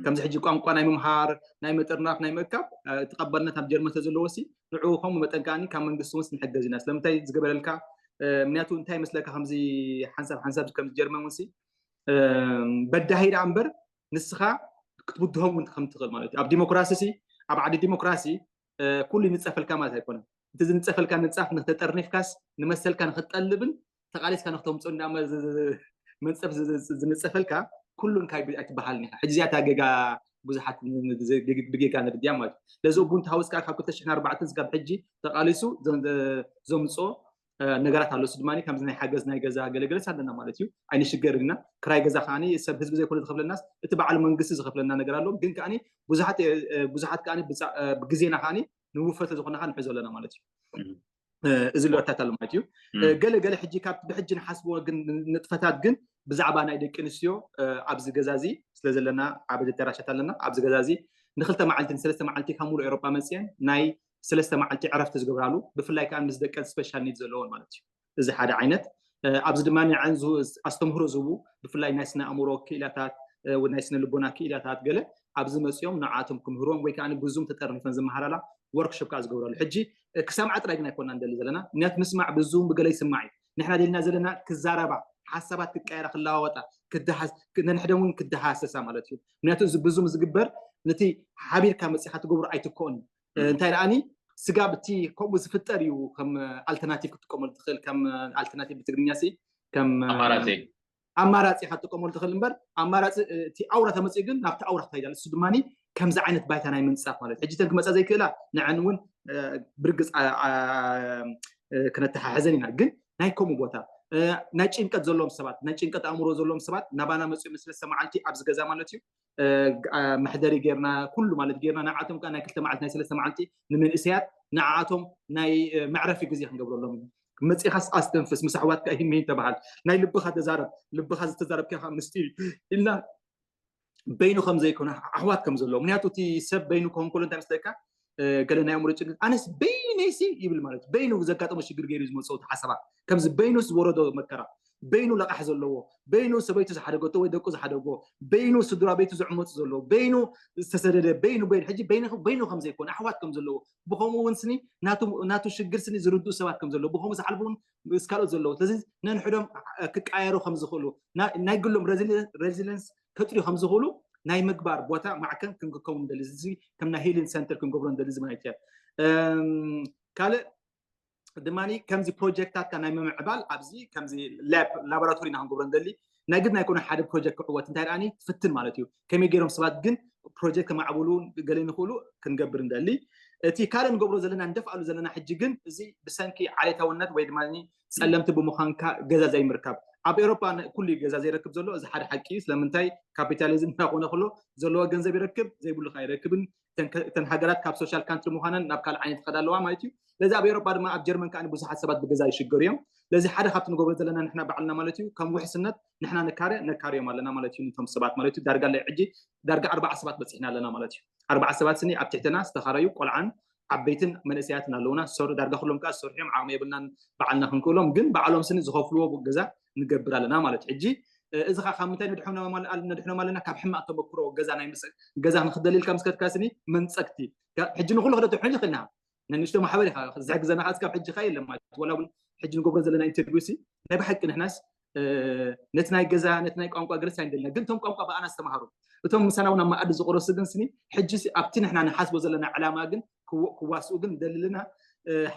ከምዚ ሕጂ ቋንቋ ናይ ምምሃር ናይ ምጥርናፍ ናይ ምእካብ ተቐባልነት ኣብ ጀርመን ተዘለዎ ሲ ንዕኡ ከምኡ መጠን ከዓኒ ካብ መንግስቲ እውን ንሕገዝ ኢና። ስለምንታይ ዝገበረልካ ምክንያቱ እንታይ መስለካ ከምዚ ሓንሳብ ሓንሳብ ከምዚ ጀርመን እውን ሲ በዳሂ ደኣ እምበር ንስኻ ክትብድሆም እውን ከም ትኽእል ማለት እዩ። ኣብ ዲሞክራሲ ሲ ኣብ ዓዲ ዲሞክራሲ ኩሉ ይንፀፈልካ ማለት ኣይኮነን። እቲ ዝንፀፈልካ ምንፃፍ ንክተጠርኒፍካስ ንመሰልካ ንክትጠልብን ተቃሊስካ ንክተምፅኦ እንዳ መንፀፍ ዝንፀፈልካ ኩሉን ካብ ኣይትበሃልን ኢኻ። ሕጂ እዚኣታ ገጋ ብዙሓት ብጌጋ ንርድያ ማለት እዩ። ለዚ ቡንት ሃውስ ከዓ ካብ ክልተ ሽሕን ኣርባዕተን ስጋብ ሕጂ ተቃሊሱ ዘምፅኦ ነገራት ኣሎ። እሱ ድማ ከምዚ ናይ ሓገዝ ናይ ገዛ ገለገለስ ኣለና ማለት እዩ። ኣይንሽገር ኢና። ክራይ ገዛ ከዓ ሰብ ህዝቢ ዘይኮነ ዝኸፍለናስ እቲ በዓል መንግስቲ ዝኸፍለና ነገር ኣሎ። ግን ከዓ ብዙሓት ብዙሓት ከዓ ብግዜና ከዓ ንውፈተ ዝኾነ ከዓ ንሕዞ ኣለና ማለት እዩ። እዚ ልወታት ኣሎ ማለት እዩ። ገለ ገለ ሕጂ ካብ ብሕጂ ንሓስብዎ ግን ንጥፈታት ግን ብዛዕባ ናይ ደቂ ኣንስትዮ ኣብዚ ገዛ እዚ ስለ ዘለና ዓበይቲ ኣዳራሻት ኣለና። ኣብዚ ገዛ እዚ ንክልተ መዓልቲ ንሰለስተ መዓልቲ ካብ ሙሉእ ኤሮጳ መፅአን ናይ ሰለስተ መዓልቲ ዕረፍቲ ዝገብራሉ ብፍላይ ከዓ ምስ ደቀን ስፔሻል ኒድ ዘለዎን ማለት እዩ። እዚ ሓደ ዓይነት ኣብዚ ድማ ንዐን ኣስተምህሮ ዝህቡ ብፍላይ ናይ ስነ ኣእምሮ ክኢላታት ናይ ስነ ልቦና ክኢላታት ገለ ኣብዚ መፅኦም ንዓቶም ክምህርዎም ወይ ከዓ ብዙም ተጠርኒፈን ዝመሃራላ ወርክሾፕ ከዓ ዝገብራሉ። ሕጂ ክሰምዓ ጥራይ ግን ኣይኮና ንደሊ ዘለና። ምክንያቱ ምስማዕ ብዙም ብገለ ይስማዕ እዩ። ንሕና ደልና ዘለና ክዛረባ፣ ሓሳባት ክቀየራ፣ ክለዋወጣ፣ ነንሕደን እውን ክደሃሰሳ ማለት እዩ። ምክንያቱ እዚ ብዙም ዝግበር ነቲ ሓቢርካ መፂኻ ትገብሮ ኣይትከኦን እዩ። እንታይ ደኣኒ ስጋብ እቲ ከምኡ ዝፍጠር እዩ ከም ኣልተርናቲቭ ክትጥቀመሉ ትኽእል። ከም ኣልተርናቲቭ ብትግርኛ ሲ ከም ኣማራፂ ኣማራፂ ኢኻ ትጥቀመሉ ትኽእል እምበር ኣማራፂ እቲ ኣውራ ተመፅኡ ግን ናብቲ ኣውራ ክትኸይድ እሱ ድማ ከምዚ ዓይነት ባይታ ናይ ምንፃፍ ማለት ሕጂ ተን ክመፃ ዘይክእላ ንዐን እውን ብርግፅ ክነተሓሕዘን ኢና። ግን ናይ ከምኡ ቦታ ናይ ጭንቀት ዘለዎም ሰባት፣ ናይ ጭንቀት ኣእምሮ ዘለዎም ሰባት ናባና መፅኡ መስለስተ መዓልቲ ኣብዚ ገዛ ማለት እዩ መሕደሪ ጌርና ኩሉ ማለት ጌርና ንዓቶም ከዓ ናይ ክልተ መዓልቲ ናይ ሰለስተ መዓልቲ ንመንእሰያት ንዓኣቶም ናይ መዕረፊ ግዜ ክንገብረሎም እዩ። መፂኻስ ኣስተንፍስ፣ ምስ ኣሕዋትካ ሂሚን ተባሃል፣ ናይ ልብኻ ተዛረብ፣ ልብኻ ዝተዛረብካ ከዓ ምስጢር እዩ ኢልና በይኑ ከም ዘይኮነ ኣሕዋት ከም ዘለዎ። ምክንያቱ እቲ ሰብ በይኑ ክኸውን ከሎ እንታይ መስለካ፣ ገለ ናይ ኣእምሮ ጭንቀት ኣነስ በይነይሲ ይብል ማለት እዩ። በይኑ ዘጋጠሞ ሽግር ገይሩ ዝመፅኦ ሓሳባት ከምዚ በይኑስ ዝወረዶ መከራ በይኑ ለቃሕ ዘለዎ በይኑ ሰበይቱ ዝሓደገቶ ወይ ደቁ ዝሓደጎ በይኑ ስድራ ቤቱ ዝዕመፁ ዘለዎ በይኑ ዝተሰደደ በይኑ በይኑ ሕጂ በይኑ በይኑ ከም ዘይኮነ ኣሕዋት ከም ዘለዎ ብከምኡ እውን ስኒ ናቱ ናቱ ሽግር ስኒ ዝርድኡ ሰባት ከም ዘለዎ ብከምኡ ዝሓልፉ እውን ምስ ካልኦት ዘለዎ ስለዚ ነንሕዶም ክቃየሩ ከም ዝኽእሉ ናይ ግሎም resilience ከጥርዩ ከም ዝኽእሉ ናይ ምግባር ቦታ ማዕከን ክንክከውን ንደሊ እዚ ከም ናይ healing center ክንገብሮ ንደሊ እዚ ማለት እያ። ካልእ ድማ ከምዚ ፕሮጀክታትካ ናይ ምምዕባል ኣብዚ ከምዚ ላቦራቶሪ ኢና ክንገብሮ ንደሊ ናይ ግድ ናይ ኮነ ሓደ ፕሮጀክት ክዕወት እንታይ ደኣ ትፍትን ማለት እዩ። ከመይ ገይሮም ሰባት ግን ፕሮጀክት ከማዕብሉ ገለ ንኽእሉ ክንገብር ንደሊ። እቲ ካልእ ንገብሮ ዘለና ንደፍኣሉ ዘለና ሕጂ ግን እዚ ብሰንኪ ዓሌታውነት ወይ ድማ ጸለምቲ ብምዃንካ ገዛ ዘይምርካብ ኣብ ኤሮፓ ኩሉ ገዛ ዘይረክብ ዘሎ እዚ ሓደ ሓቂ እዩ። ስለምንታይ ካፒታሊዝም እናኾነ ከሎ ዘለዎ ገንዘብ ይረክብ ዘይብሉ ከዓ ይረክብን እተን ሃገራት ካብ social country ምዃነን ናብ ካልእ ዓይነት ይኸዳ ኣለዋ ማለት እዩ። ስለዚ ኣብ ኤሮፓ ድማ ኣብ ጀርመን ከዓ ብዙሓት ሰባት ብገዛ ይሽገሩ እዮም። ስለዚ ሓደ ካብቲ ንገብሮ ዘለና ንሕና ባዕልና ማለት እዩ ከም ውሕስነት ንሕና ንካረ ነካርዮም ኣለና ማለት እዩ። ንቶም ሰባት ማለት እዩ ዳርጋ ላይ ሕጂ ዳርጋ ኣርባዓ ሰባት በፂሕና ኣለና ማለት እዩ። ኣርባዓ ሰባት ስኒ ኣብ ትሕትና ዝተኻረዩ ቆልዓን ዓበይትን መንእሰያትን ኣለውና። ዝሰርሑ ዳርጋ ኩሎም ከዓ ዝሰርሑ እዮም። ዓቕሚ የብልናን ባዕልና ክንክእሎም፣ ግን ባዕሎም ስኒ ዝኸፍልዎ ገዛ ንገብር ኣለና ማለት እዩ። ሕጂ እዚ ከዓ ካብ ምንታይ ነድሕኖም ኣለና? ካብ ሕማቕ ተመክሮ ገዛ ናይ ምስ ገዛ ንክደልልካ ምስ ከድካ ስኒ መንፀግቲ ሕጂ ንኩሉ ክደትሕን ይኽእልና ነንሽቶ ማሕበር ኢኻ ዝሕግዘና ከዓ እስካብ ሕጂ ከዓ የለን ማለት ወላ እውን ሕጂ ንገብሮ ዘለና ኢንተርቪው ሲ ናይ ብሓቂ ንሕናስ ነቲ ናይ ገዛ ነቲ ናይ ቋንቋ ገለስ ኣይንደልና ግን እቶም ቋንቋ ብኣና ዝተማሃሩ እቶም ምሳና እውን ኣብ መኣዲ ዝቆረሱ ግን ስኒ ሕጂ ኣብቲ ንሕና ንሓስቦ ዘለና ዕላማ ግን ክዋስኡ ግን ደልልና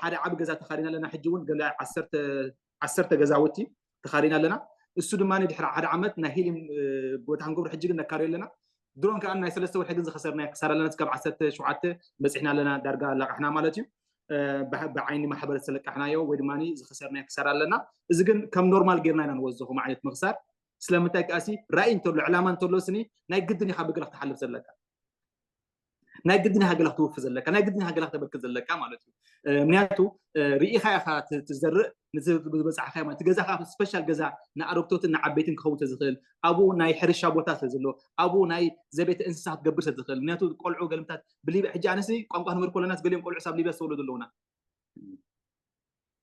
ሓደ ዓቢ ገዛ ተኻሪና ኣለና ሕጂ እውን ገለ ዓሰርተ ገዛውቲ ተኻሪና ኣለና እሱ ድማ ድሕሪ ሓደ ዓመት ናይ ሂሊን ቦታ ክንገብሩ ሕጂ ግን ነካርዮ ኣለና ድሮን ከዓ ናይ ሰለስተ ወርሒ ግን ዝኸሰርና ክሳራ ኣለና እስካብ ዓሰርተ ሸውዓተ በፂሕና ኣለና ዳርጋ ላቃሕና ማለት እዩ ብዓይኒ ማሕበር ዝተለቃሕናዮ ወይ ድማ ዝኸሰርና ክሳራ ኣለና እዚ ግን ከም ኖርማል ጌርና ኢና ንወስዶ ከም ዓይነት ምኽሳር ስለምንታይ ከኣሲ ራእይ እንተሎ ዕላማ እንተሎ ስኒ ናይ ግድን ኢኻ ብግራ ክትሓልፍ ዘለካ ናይ ግድን ሃገላ ክትውፍ ዘለካ ናይ ግድን ሃገላ ክተበርክት ዘለካ ማለት እዩ ምክንያቱ ርኢኻ ኢኻ ትዘርእ ዝበፅሓኻ ማለት ገዛኻ ስፔሻል ገዛ ንኣረግቶትን ንዓበይትን ክኸውን ተዝኽእል ኣብኡ ናይ ሕርሻ ቦታ ስለዘሎ ኣብኡ ናይ ዘቤተ እንስሳ ክትገብር ስለዝኽእል ምክንያቱ ቆልዑ ገልምታት ብሊብያ ሕጂ ኣነሲ ቋንቋ ክንብል ከለናስ ገሊኦም ቆልዑ ሳብ ሊብያ ዝተወለዱ ኣለውና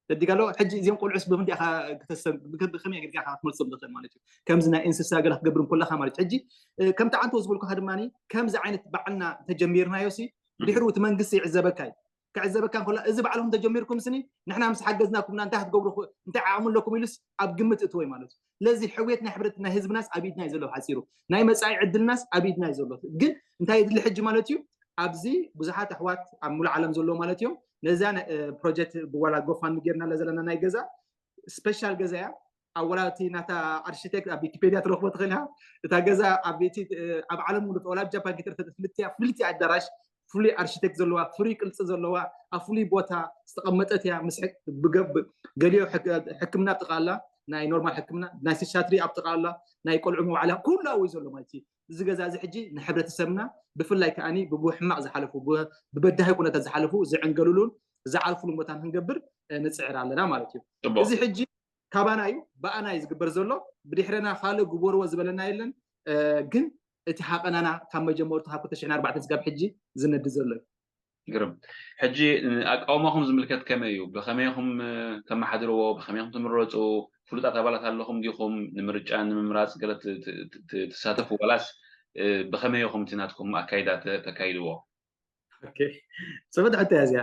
ተዲጋሎ ሕጂ እዚኦም ቆልዑስ ብምንታይ ኢኻ ከተሰብ ብከ- ብከመይ ጌርካ ኢኻ ክትመልሶም ትኽእል ማለት እዩ ከምዚ ናይ እንስሳ ገለ ክትገብር እንከለኻ ማለት እዩ ሕጂ እ፣ ከምቲ ዓንቶ ዝበልኩኻ ድማ ከምዚ ዓይነት ባዕልና ተጀሚርናዮ ሲ ድሕሩ እቲ መንግስቲ ይዕዘበካ እዩ ክዕዘበካ እንከሎ እዚ ባዕልኩም ተጀሚርኩም ስኒ ንሕና ምስ ሓገዝናኩምና እንታይ ክትገብሩ ኹ- እንታይ ዓቕሚ ኣለኩም ኢሉስ ኣብ ግምት እትወይ ማለት እዩ ስለዚ ሕውየት ናይ ሕብረት ናይ ህዝብናስ ኣብ ኢድና እዩ ዘሎ ሓፂሩ ናይ መፃኢ ዕድልናስ ኣብ ኢድና እዩ ዘሎ ግን እንታይ የድሊ ሕጂ ማለት እዩ ኣብዚ ብዙሓት ኣሕዋት ኣብ ሙሉእ ዓለም ዘለዉ ማለት እዮም ነዛ ፕሮጀክት ብዋላ ጎፋንሚ ጌርናለ ዘለና ናይ ገዛ ስፔሻል ገዛ እያ ኣብ ወላ እቲ ናታ ኣርሽቴክት ኣብ ዊኪፔድያ ትረኽቦ ትኽእል ኢኻ እታ ገዛ ኣብ እቲ ኣብ ዓለም ሙሉ ወላ ኣብ ጃፓን ጌትር ፍልጥቲ ፍልጥቲ ኣዳራሽ ፍሉይ ኣርሽቴክት ዘለዋ ፍሉይ ቅልፂ ዘለዋ ኣብ ፍሉይ ቦታ ዝተቐመጠት እያ ምስ ገሊዮ ሕክምና ኣብ ጥቓ ኣላ ናይ ኖርማል ሕክምና ናይ ስሻትሪ ኣብ ጥቓ ኣላ ናይ ቆልዑ መዋዕላ ኩሉ ኣብኡ ዘሎ ማለት እዩ እዚ ገዛ እዚ ሕጂ ንሕብረተሰብና ብፍላይ ከዓኒ ብሕማቕ ዝሓለፉ ብበዳሂ ኩነታት ዝሓለፉ ዝዕንገሉሉን ዝዓርፉሉን ቦታ ክንገብር ንፅዕር ኣለና ማለት እዩ። እዚ ሕጂ ካባና እዩ ብኣና እዩ ዝግበር ዘሎ ብድሕረና ካልእ ግበርዎ ዝበለና የለን ግን እቲ ሃቐናና ካብ መጀመርቱ ካብ ክልተ ሽሕን ኣርባዕተን ስጋብ ሕጂ ዝነድ ዘሎ እዩ። ግርም ሕጂ ኣቃውማኹም ዝምልከት ከመይ እዩ ብኸመይኹም ተመሓድርዎ ብኸመይኹም ትምረፁ ፍሉጣት ኣባላት ኣለኹም ዲኹም ንምርጫ ንምምራፅ ገለ ትሳተፉ ዋላስ ብኸመይኹም እቲ ናትኩም ኣካይዳ ተካይድዎ ፅብቅቲ ሕቶ እያ እዚኣ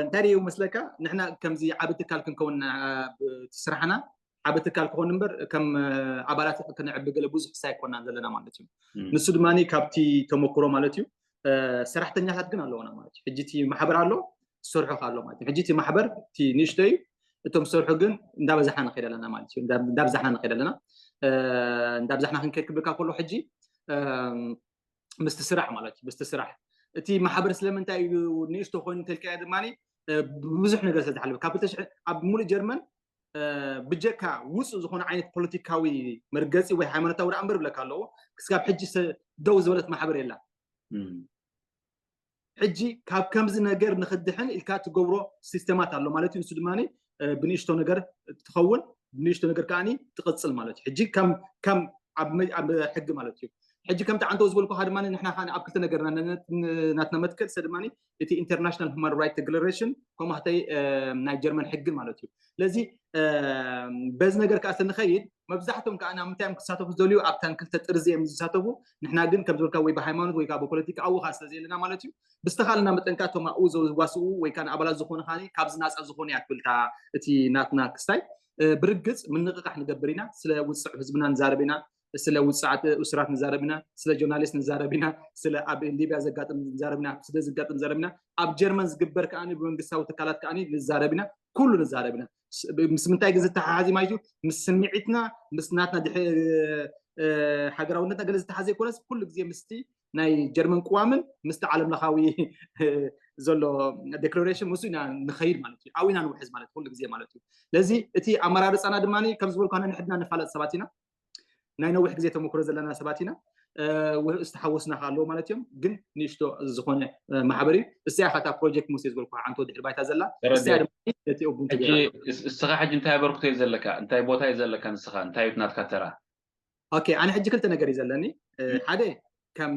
እንታይ ድዩ መስለካ ንሕና ከምዚ ዓብ ትካል ክንከውን ስራሕና ዓብ ትካል ክኾን እምበር ከም ኣባላት ክንዕቢ ገለ ብዙሕ ሳ ኣይኮናን ዘለና ማለት እዩ ንሱ ድማ ካብቲ ተመክሮ ማለት እዩ ሰራሕተኛታት ግን ኣለውና ማለት እዩ ሕጂ እቲ ማሕበር ኣሎ ዝሰርሑ ኣሎ ማለት እዩ ሕጂ እቲ ማሕበር እቲ ንእሽቶ እዩ እቶም ዝሰርሑ ግን እንዳበዛሕና ንኸይድ ኣለና ማለት እዩ እንዳብዛሕና ንኸይድ ኣለና እንዳብዛሕና ክንከይድ ክብልካ ከሎ ሕጂ ምስቲ ስራሕ ማለት እዩ ምስቲ ስራሕ እቲ ማሕበር ስለምንታይ እዩ ንእሽቶ ኮይኑ እንተልካዮ ድማ ብዙሕ ነገር ስለዝሓለፈ ካብ ክልተ ሽሕ ኣብ ሙሉእ ጀርመን ብጀካ ውፁእ ዝኾነ ዓይነት ፖለቲካዊ መርገፂ ወይ ሃይማኖታዊ ደኣ እምበር ብለካ ኣለዎ ክስካብ ሕጂ ደው ዝበለት ማሕበር የላ። ሕጂ ካብ ከምዚ ነገር ንክድሕን ኢልካ ትገብሮ ሲስተማት ኣሎ ማለት እዩ። ንሱ ድማ ብንእሽቶ ነገር ትኸውን፣ ብንእሽቶ ነገር ከዓ ትቐፅል ማለት እዩ። ሕጂ ከም ኣብ ሕጊ ማለት እዩ። ሕጂ ከምቲ ዓንተው ዝበልኩካ ድማ ንሕና ከዓ ኣብ ክልተ ነገር ናትና መትከል ሰ ድማ እቲ ኢንተርናሽናል ሁማን ራይት ዴክለሬሽን ከምኡ ናይ ጀርመን ሕጊ ማለት እዩ። ስለዚ በዚ ነገር ከዓ ስለንኸይድ መብዛሕቶም ከዓ ናብ ምንታይ እዮም ክሳተፉ ዝደልዩ ኣብታን ክልተ ጥርዚ እዮም ዝሳተፉ። ንሕና ግን ከም ዝበልካ ወይ ብሃይማኖት ወይ ከዓ ብፖለቲካ ኣብኡ ከዓ ስለ ዘለና ማለት እዩ ብዝተኻለና መጠን ከዓ እቶም ኣብኡ ዘዋስኡ ወይ ከዓ ኣባላት ዝኾኑ ከዓ ካብዚ ናፃ ዝኾኑ ያክልታ እቲ ናትና ክስታይ ብርግፅ ምንቕቃሕ ንገብር ኢና። ስለ ውፅዕ ህዝብና ንዛረብ ኢና። ስለ ውፅዓት እሱራት ንዛረብ ኢና። ስለ ጆርናሊስት ንዛረብ ኢና። ስለ ኣብ ሊብያ ዘጋጥም ንዛረብ ኢና። ስለ ዝጋጥም ንዛረብ ኢና። ኣብ ጀርመን ዝግበር ከዓ ብመንግስታዊ ትካላት ከዓ ንዛረብ ኢና። ኩሉ ንዛረብ ኢና። ምስ ምንታይ ግን ዝተሓሓዝ ማለት እዩ? ምስ ስምዒትና ምስ ናትና ሃገራውነትና ገለ ዝተሓዘ ይኮነስ ኩሉ ግዜ ምስቲ ናይ ጀርመን ቅዋምን ምስቲ ዓለም ለኻዊ ዘሎ ዴክላሬሽን ምስ ኢና ንኸይድ ማለት እዩ። ኣብኡ ኢና ንውሕዝ ማለት ኩሉ ግዜ ማለት እዩ። ስለዚ እቲ ኣመራርፃና ድማ ከም ዝበልኳ ንሕድና ንፋለጥ ሰባት ኢና። ናይ ነዊሕ ግዜ ተመክሮ ዘለና ሰባት ኢና። ዝተሓወስና ከ ኣለዎ ማለት እዮም። ግን ንእሽቶ ዝኾነ ማሕበር እዩ። እዚኣ ካታ ፕሮጀክት ሙሴ ዝበልኩ ዓንቶ ድሕሪ ባይታ ዘላ እዚኣ ድማ እቲ ኡቡንቱ ገይራ። እስኻ ሕጂ እንታይ ኣበርክቶ እዩ ዘለካ? እንታይ ቦታ እዩ ዘለካ ንስኻ? እንታይ እዩ ናትካ ተራ? ኦኬ፣ ኣነ ሕጂ ክልተ ነገር እዩ ዘለኒ። ሓደ ከም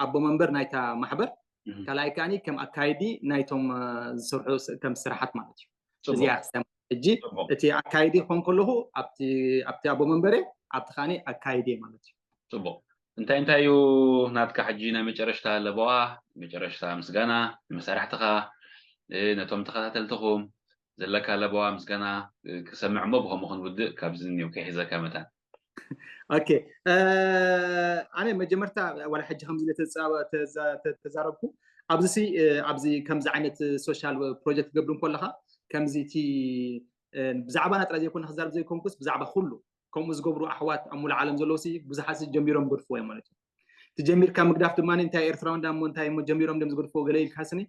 ኣቦ መንበር ናይታ ማሕበር፣ ካልኣይ ከዓኒ ከም ኣካይዲ ናይቶም ዝሰርሑ ከም ስራሓት ማለት እዩ። እዚኣ ሕጂ እቲ ኣካይዲ ክኾን ከለኹ ኣብቲ ኣቦ መንበሬ ኣብቲ ከዓኒ ኣካይዲ ማለት እዩ። ፅቡቕ። እንታይ እንታይ እዩ ናትካ ሕጂ ናይ መጨረሽታ ለበዋ፣ መጨረሽታ ምስጋና ንመሳርሕትኻ፣ ነቶም ተኸታተልትኹም ዘለካ ለበዋ ምስጋና ክሰምዕ እሞ ብኸምኡ ክንውድእ ካብዚ እኒው ከይሕዘካ መታን። ኦኬ፣ ኣነ መጀመርታ ዋላ ሕጂ ከምዚ ተዛረብኩ ኣብዚ ሲ ኣብዚ ከምዚ ዓይነት ሶሻል ፕሮጀክት ትገብር እንከለኻ ከምዚ እቲ ብዛዕባና ጥራይ ዘይኮነ ክዛረብ ዘይኮንኩስ ብዛዕባ ኩሉ ከምኡ ዝገብሩ ኣሕዋት ኣብ ሙሉእ ዓለም ዘለዉ ሲ ብዙሓት ሲ ጀሚሮም ገድፍዎ እዮም ማለት እዩ። ትጀሚርካ ምግዳፍ ድማ እንታይ ኤርትራዊ እንዳ እሞ እንታይ እሞ ጀሚሮም ደም ዝገድፍዎ ገለ ኢልካ ስኒ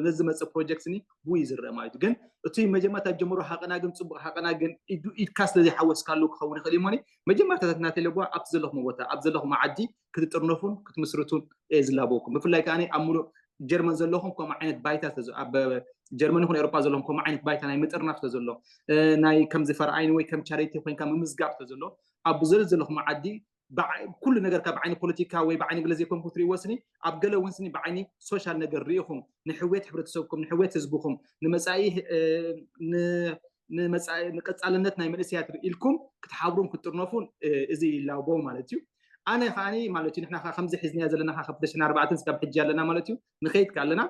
ዘዝመፀ ፕሮጀክት ስኒ ብኡ እዩ ዝረአ ማለት እዩ። ግን እቲ መጀመርታ ጀምሮ ሃቀና ግን ፅቡቅ ሃቀና ግን ኢዱ ኢድካ ስለ ዘይሓወስካሉ ክኸውን ይኽእል እዩ። መጀመርታ ናተይ ለጓ ኣብቲ ዘለኹም ቦታ ኣብ ዘለኹም ዓዲ ክትጥርነፉን ክትምስርቱን እየ ዝላበወኩም። ብፍላይ ከዓ ኣብ ሙሉእ ጀርመን ዘለኹም ከምኡ ዓይነት ባይታ ኣብ ጀርመን ይኹን ኤሮፓ ዘለኹም ከምኡ ዓይነት ባይታ ናይ ምጥርናፍ ተዘሎ ናይ ከምዚ ፈርኣይን ወይ ከም ቻሪቲ ኮይንካ ምምዝጋብ ተዘሎ ኣብ ዘሎ ዘለኹም ዓዲ ኩሉ ነገር ካብ ዓይኒ ፖለቲካ ወይ ብዓይኒ ገለ ዘይኮንኩ ትሪእዎ ስኒ ኣብ ገለ እውን ስኒ ብዓይኒ ሶሻል ነገር ርኢኹም ንሕውየት ሕብረተሰብኩም ንሕውየት ህዝብኹም ንመፃኢ ንመፃኢ ንቀፃልነት ናይ መንእሰያት ኢልኩም ክትሓብሩን ክትጥርነፉን እዚ ይላቦ ማለት እዩ። ኣነ ከዓኒ ማለት እዩ ንሕና ከምዚ ሒዝናያ ዘለና ካብ ክልተ ሽሕን ኣርባዕተን ስጋብ ሕጂ ኣለና ማለት እዩ ንኸይድ ኣለና።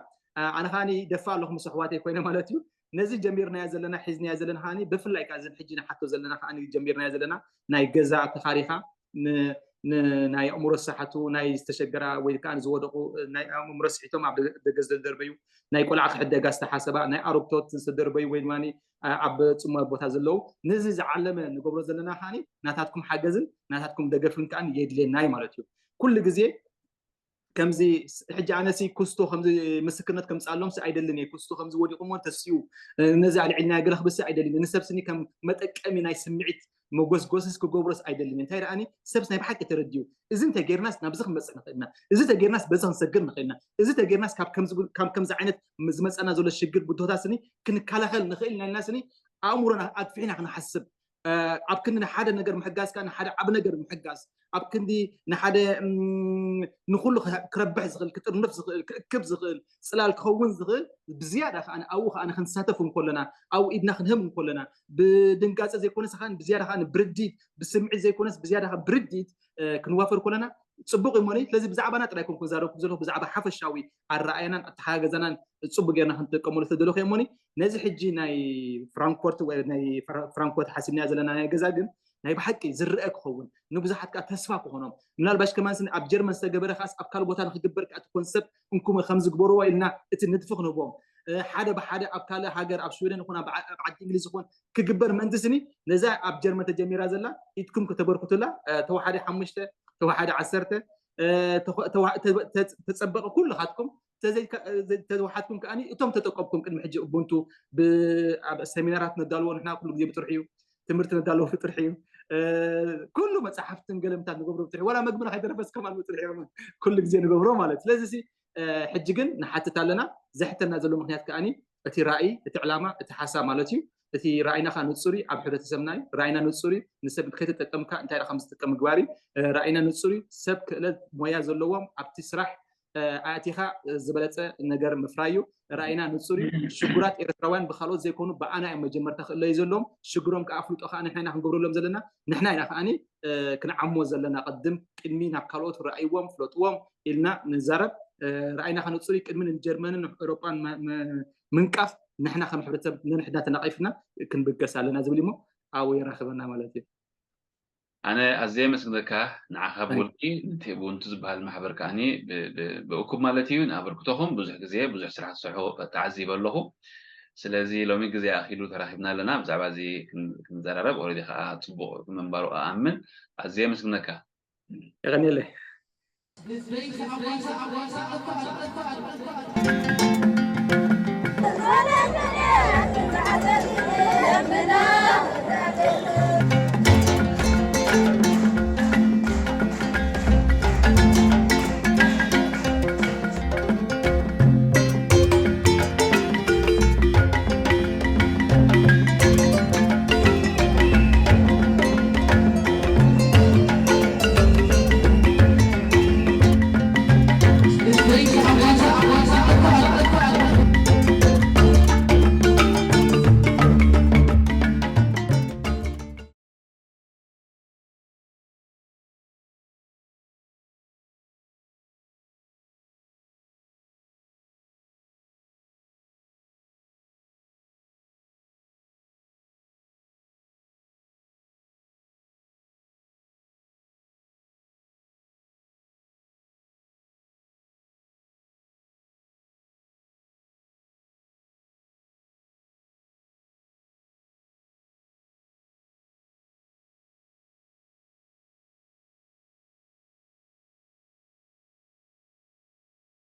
ኣነ ከዓኒ ደፋ ኣለኹ ምስ ኣሕዋተይ ኮይነ ማለት እዩ ነዚ ጀሚርናዮ ዘለና ሒዝናዮ ዘለና ከዓኒ ብፍላይ ከዓ እዘን ሕጂ ንሓቶ ዘለና ከዓኒ ጀሚርናዮ ዘለና ናይ ገዛ ተኻሪኻ ናይ ኣእምሮ ዝሰሓቱ ናይ ዝተሸገራ ወይ ከዓ ዝወደቁ ናይ ኣእምሮ ስሒቶም ኣብ ደገ ዝተደርበዩ ናይ ቆልዓ ክሕደጋ ዝተሓሰባ ናይ ኣረግቶት ዝተደርበዩ ወይ ድማ ኣብ ፅሞ ቦታ ዘለዉ ነዚ ዝዓለመ ንገብሮ ዘለና ከዓኒ ናታትኩም ሓገዝን ናታትኩም ደገፍን ከዓ የድልየና እዩ ማለት እዩ። ኩሉ ግዜ ከምዚ ሕጂ ኣነሲ ኩስቶ ከምዚ ምስክርነት ከምፅኣሎም ሲ ኣይደልን እየ። ኩስቶ ከምዚ ወዲቑ እሞ ተስዩ ነዚ ኣልዒልና ገለ ክብሲ ኣይደልን እየ። ንሰብ ስኒ ከም መጠቀሚ ናይ ስምዒት መጎስጎስስ ክገብሮስ ኣይደልን እየ። እንታይ ደኣኒ ሰብስ ናይ ብሓቂ ተረድዩ እዚ እንተጌርናስ ናብዚ ክንበፅሕ ንኽእልና፣ እዚ ተጌርናስ በዚ ክንሰግር ንኽእልና፣ እዚ ተጌርናስ ካብ ከምዚ ዓይነት ዝመፀና ዘሎ ሽግር ብድሆታት ስኒ ክንከላኸል ንኽእል ኢና ኢልና ስኒ ኣእምሮና ኣግፊሕና ክንሓስብ ኣብ ክንዲ ንሓደ ነገር ምሕጋዝ ከዓ ንሓደ ዓብ ነገር ምሕጋዝ ኣብ ክንዲ ንሓደ ንኩሉ ክረብሕ ዝኽእል ክጥርንፍ ዝኽእል ክእክብ ዝኽእል ፅላል ክኸውን ዝኽእል ብዝያዳ ከዓ ኣብኡ ከዓ ክንሳተፍ እንከለና ኣብኡ ኢድና ክንህብ እንከለና ብድንጋፀ ዘይኮነስ ከዓ ብዝያዳ ከዓ ብርዲት ብስምዒት ዘይኮነስ ብዝያዳ ከዓ ብርዲት ክንዋፈር ከለና ፅቡቅ እሞኒ ስለዚ ብዛዕባና ጥራይ ኮንኩ ዛረብኩ ዘለኹ ብዛዕባ ሓፈሻዊ ኣረኣያናን ኣተሓጋገዛናን ፅቡቅ ጌርና ክንጥቀመሉ ተደለኹ እሞኒ ነዚ ሕጂ ናይ ፍራንኮርት ወይ ናይ ፍራንኮርት ሓሲብናያ ዘለና ናይ ገዛ ግን ናይ ብሓቂ ዝረአ ክኸውን ንብዙሓት ከዓ ተስፋ ክኾኖም ምናልባሽ ከማን ስኒ ኣብ ጀርመን ዝተገበረ ከዓስ ኣብ ካልእ ቦታ ንክግበር ከዓ እቲ ኮንሰፕት እንኩመ ከም ዝግበርዎ ኢልና እቲ ንድፊ ክንህቦም ሓደ ብሓደ ኣብ ካልእ ሃገር ኣብ ሽወደን ይኹን ኣብ ዓዲ እንግሊዝ ይኹን ክግበር ምእንቲ ስኒ ነዛ ኣብ ጀርመን ተጀሚራ ዘላ ኢድኩም ከተበርክቱላ ተወሓደ ሓሙሽተ ተወሓደ ዓሰርተ ተፀበቂ ኩልኻትኩም ተዘይተዋሓድኩም ከኣ እቶም ተጠቀብኩም ቅድሚ ሕጂ ቡንቱ ኣብ ሰሚናራት ነዳልዎ ንሕና ኩሉ ግዜ ብጥርሑ እዩ፣ ትምህርቲ ነዳልዎ ብጥርሑ እዩ፣ ኩሉ መፅሓፍትን ገለምታት ንገብሮ ብጥርሑ ዋላ መግብና ከይተረፈስ ከማን ብጥርሑ ኩሉ ግዜ ንገብሮ ማለት። ስለዚ ሕጂ ግን ንሓትት ኣለና። ዘሕተና ዘሎ ምክንያት ከኣ እቲ ራእይ፣ እቲ ዕላማ፣ እቲ ሓሳብ ማለት እዩ። እቲ ራእይና ከኣ ንፁር እዩ፣ ኣብ ሕብረተሰብና እዩ። ራእይና ንፁር እዩ፣ ንሰብ ከይተጠቀምካ እንታይ ኢኻ ከም ዝጥቀም ምግባር እዩ። ራእይና ንፁር እዩ፣ ሰብ ክእለት ሞያ ዘለዎም ኣብቲ ስራሕ ኣእቲኻ ዝበለፀ ነገር ምፍራይ እዩ። ራእይና ንፁር እዩ። ሽጉራት ኤርትራውያን ብካልኦት ዘይኮኑ ብኣና እዮም መጀመርታ ክእለዩ ዘለዎም። ሽግሮም ከኣ ኣፍልጦ ከኣ ንሕና ኢና ክንገብረሎም ዘለና። ንሕና ኢና ከኣ ክንዓሞ ዘለና። ቅድም ቅድሚ ናብ ካልኦት ረኣይዎም ፍለጥዎም ኢልና ንዛረብ። ራእይና ከነፅሩ ቅድሚ ንጀርመንን ኤሮጳን ምንቃፍ ንሕና ከም ሕብረተሰብ ነንሕድና ተናቒፍና ክንብገስ ኣለና ዝብል እሞ ኣብኡ የራኽበና ማለት እዩ። ኣነ ኣዝየ የመስግነካ ንዓኻ ብውልቂ ነቲ ቡንቱ ዝበሃል ማሕበር ከዓኒ ብእኩብ ማለት እዩ ንኣበርክቶኹም ብዙሕ ግዜ ብዙሕ ስራሕ ትሰርሑ ተዓዚበ ኣለኹ። ስለዚ ሎሚ ግዜ ኣኺሉ ተራኺብና ኣለና ብዛዕባ እዚ ክንዘራረብ ኦረዲ ከዓ ፅቡቅ ምንባሩ ኣኣምን። ኣዝየ የመስግነካ። የቐንየለይ።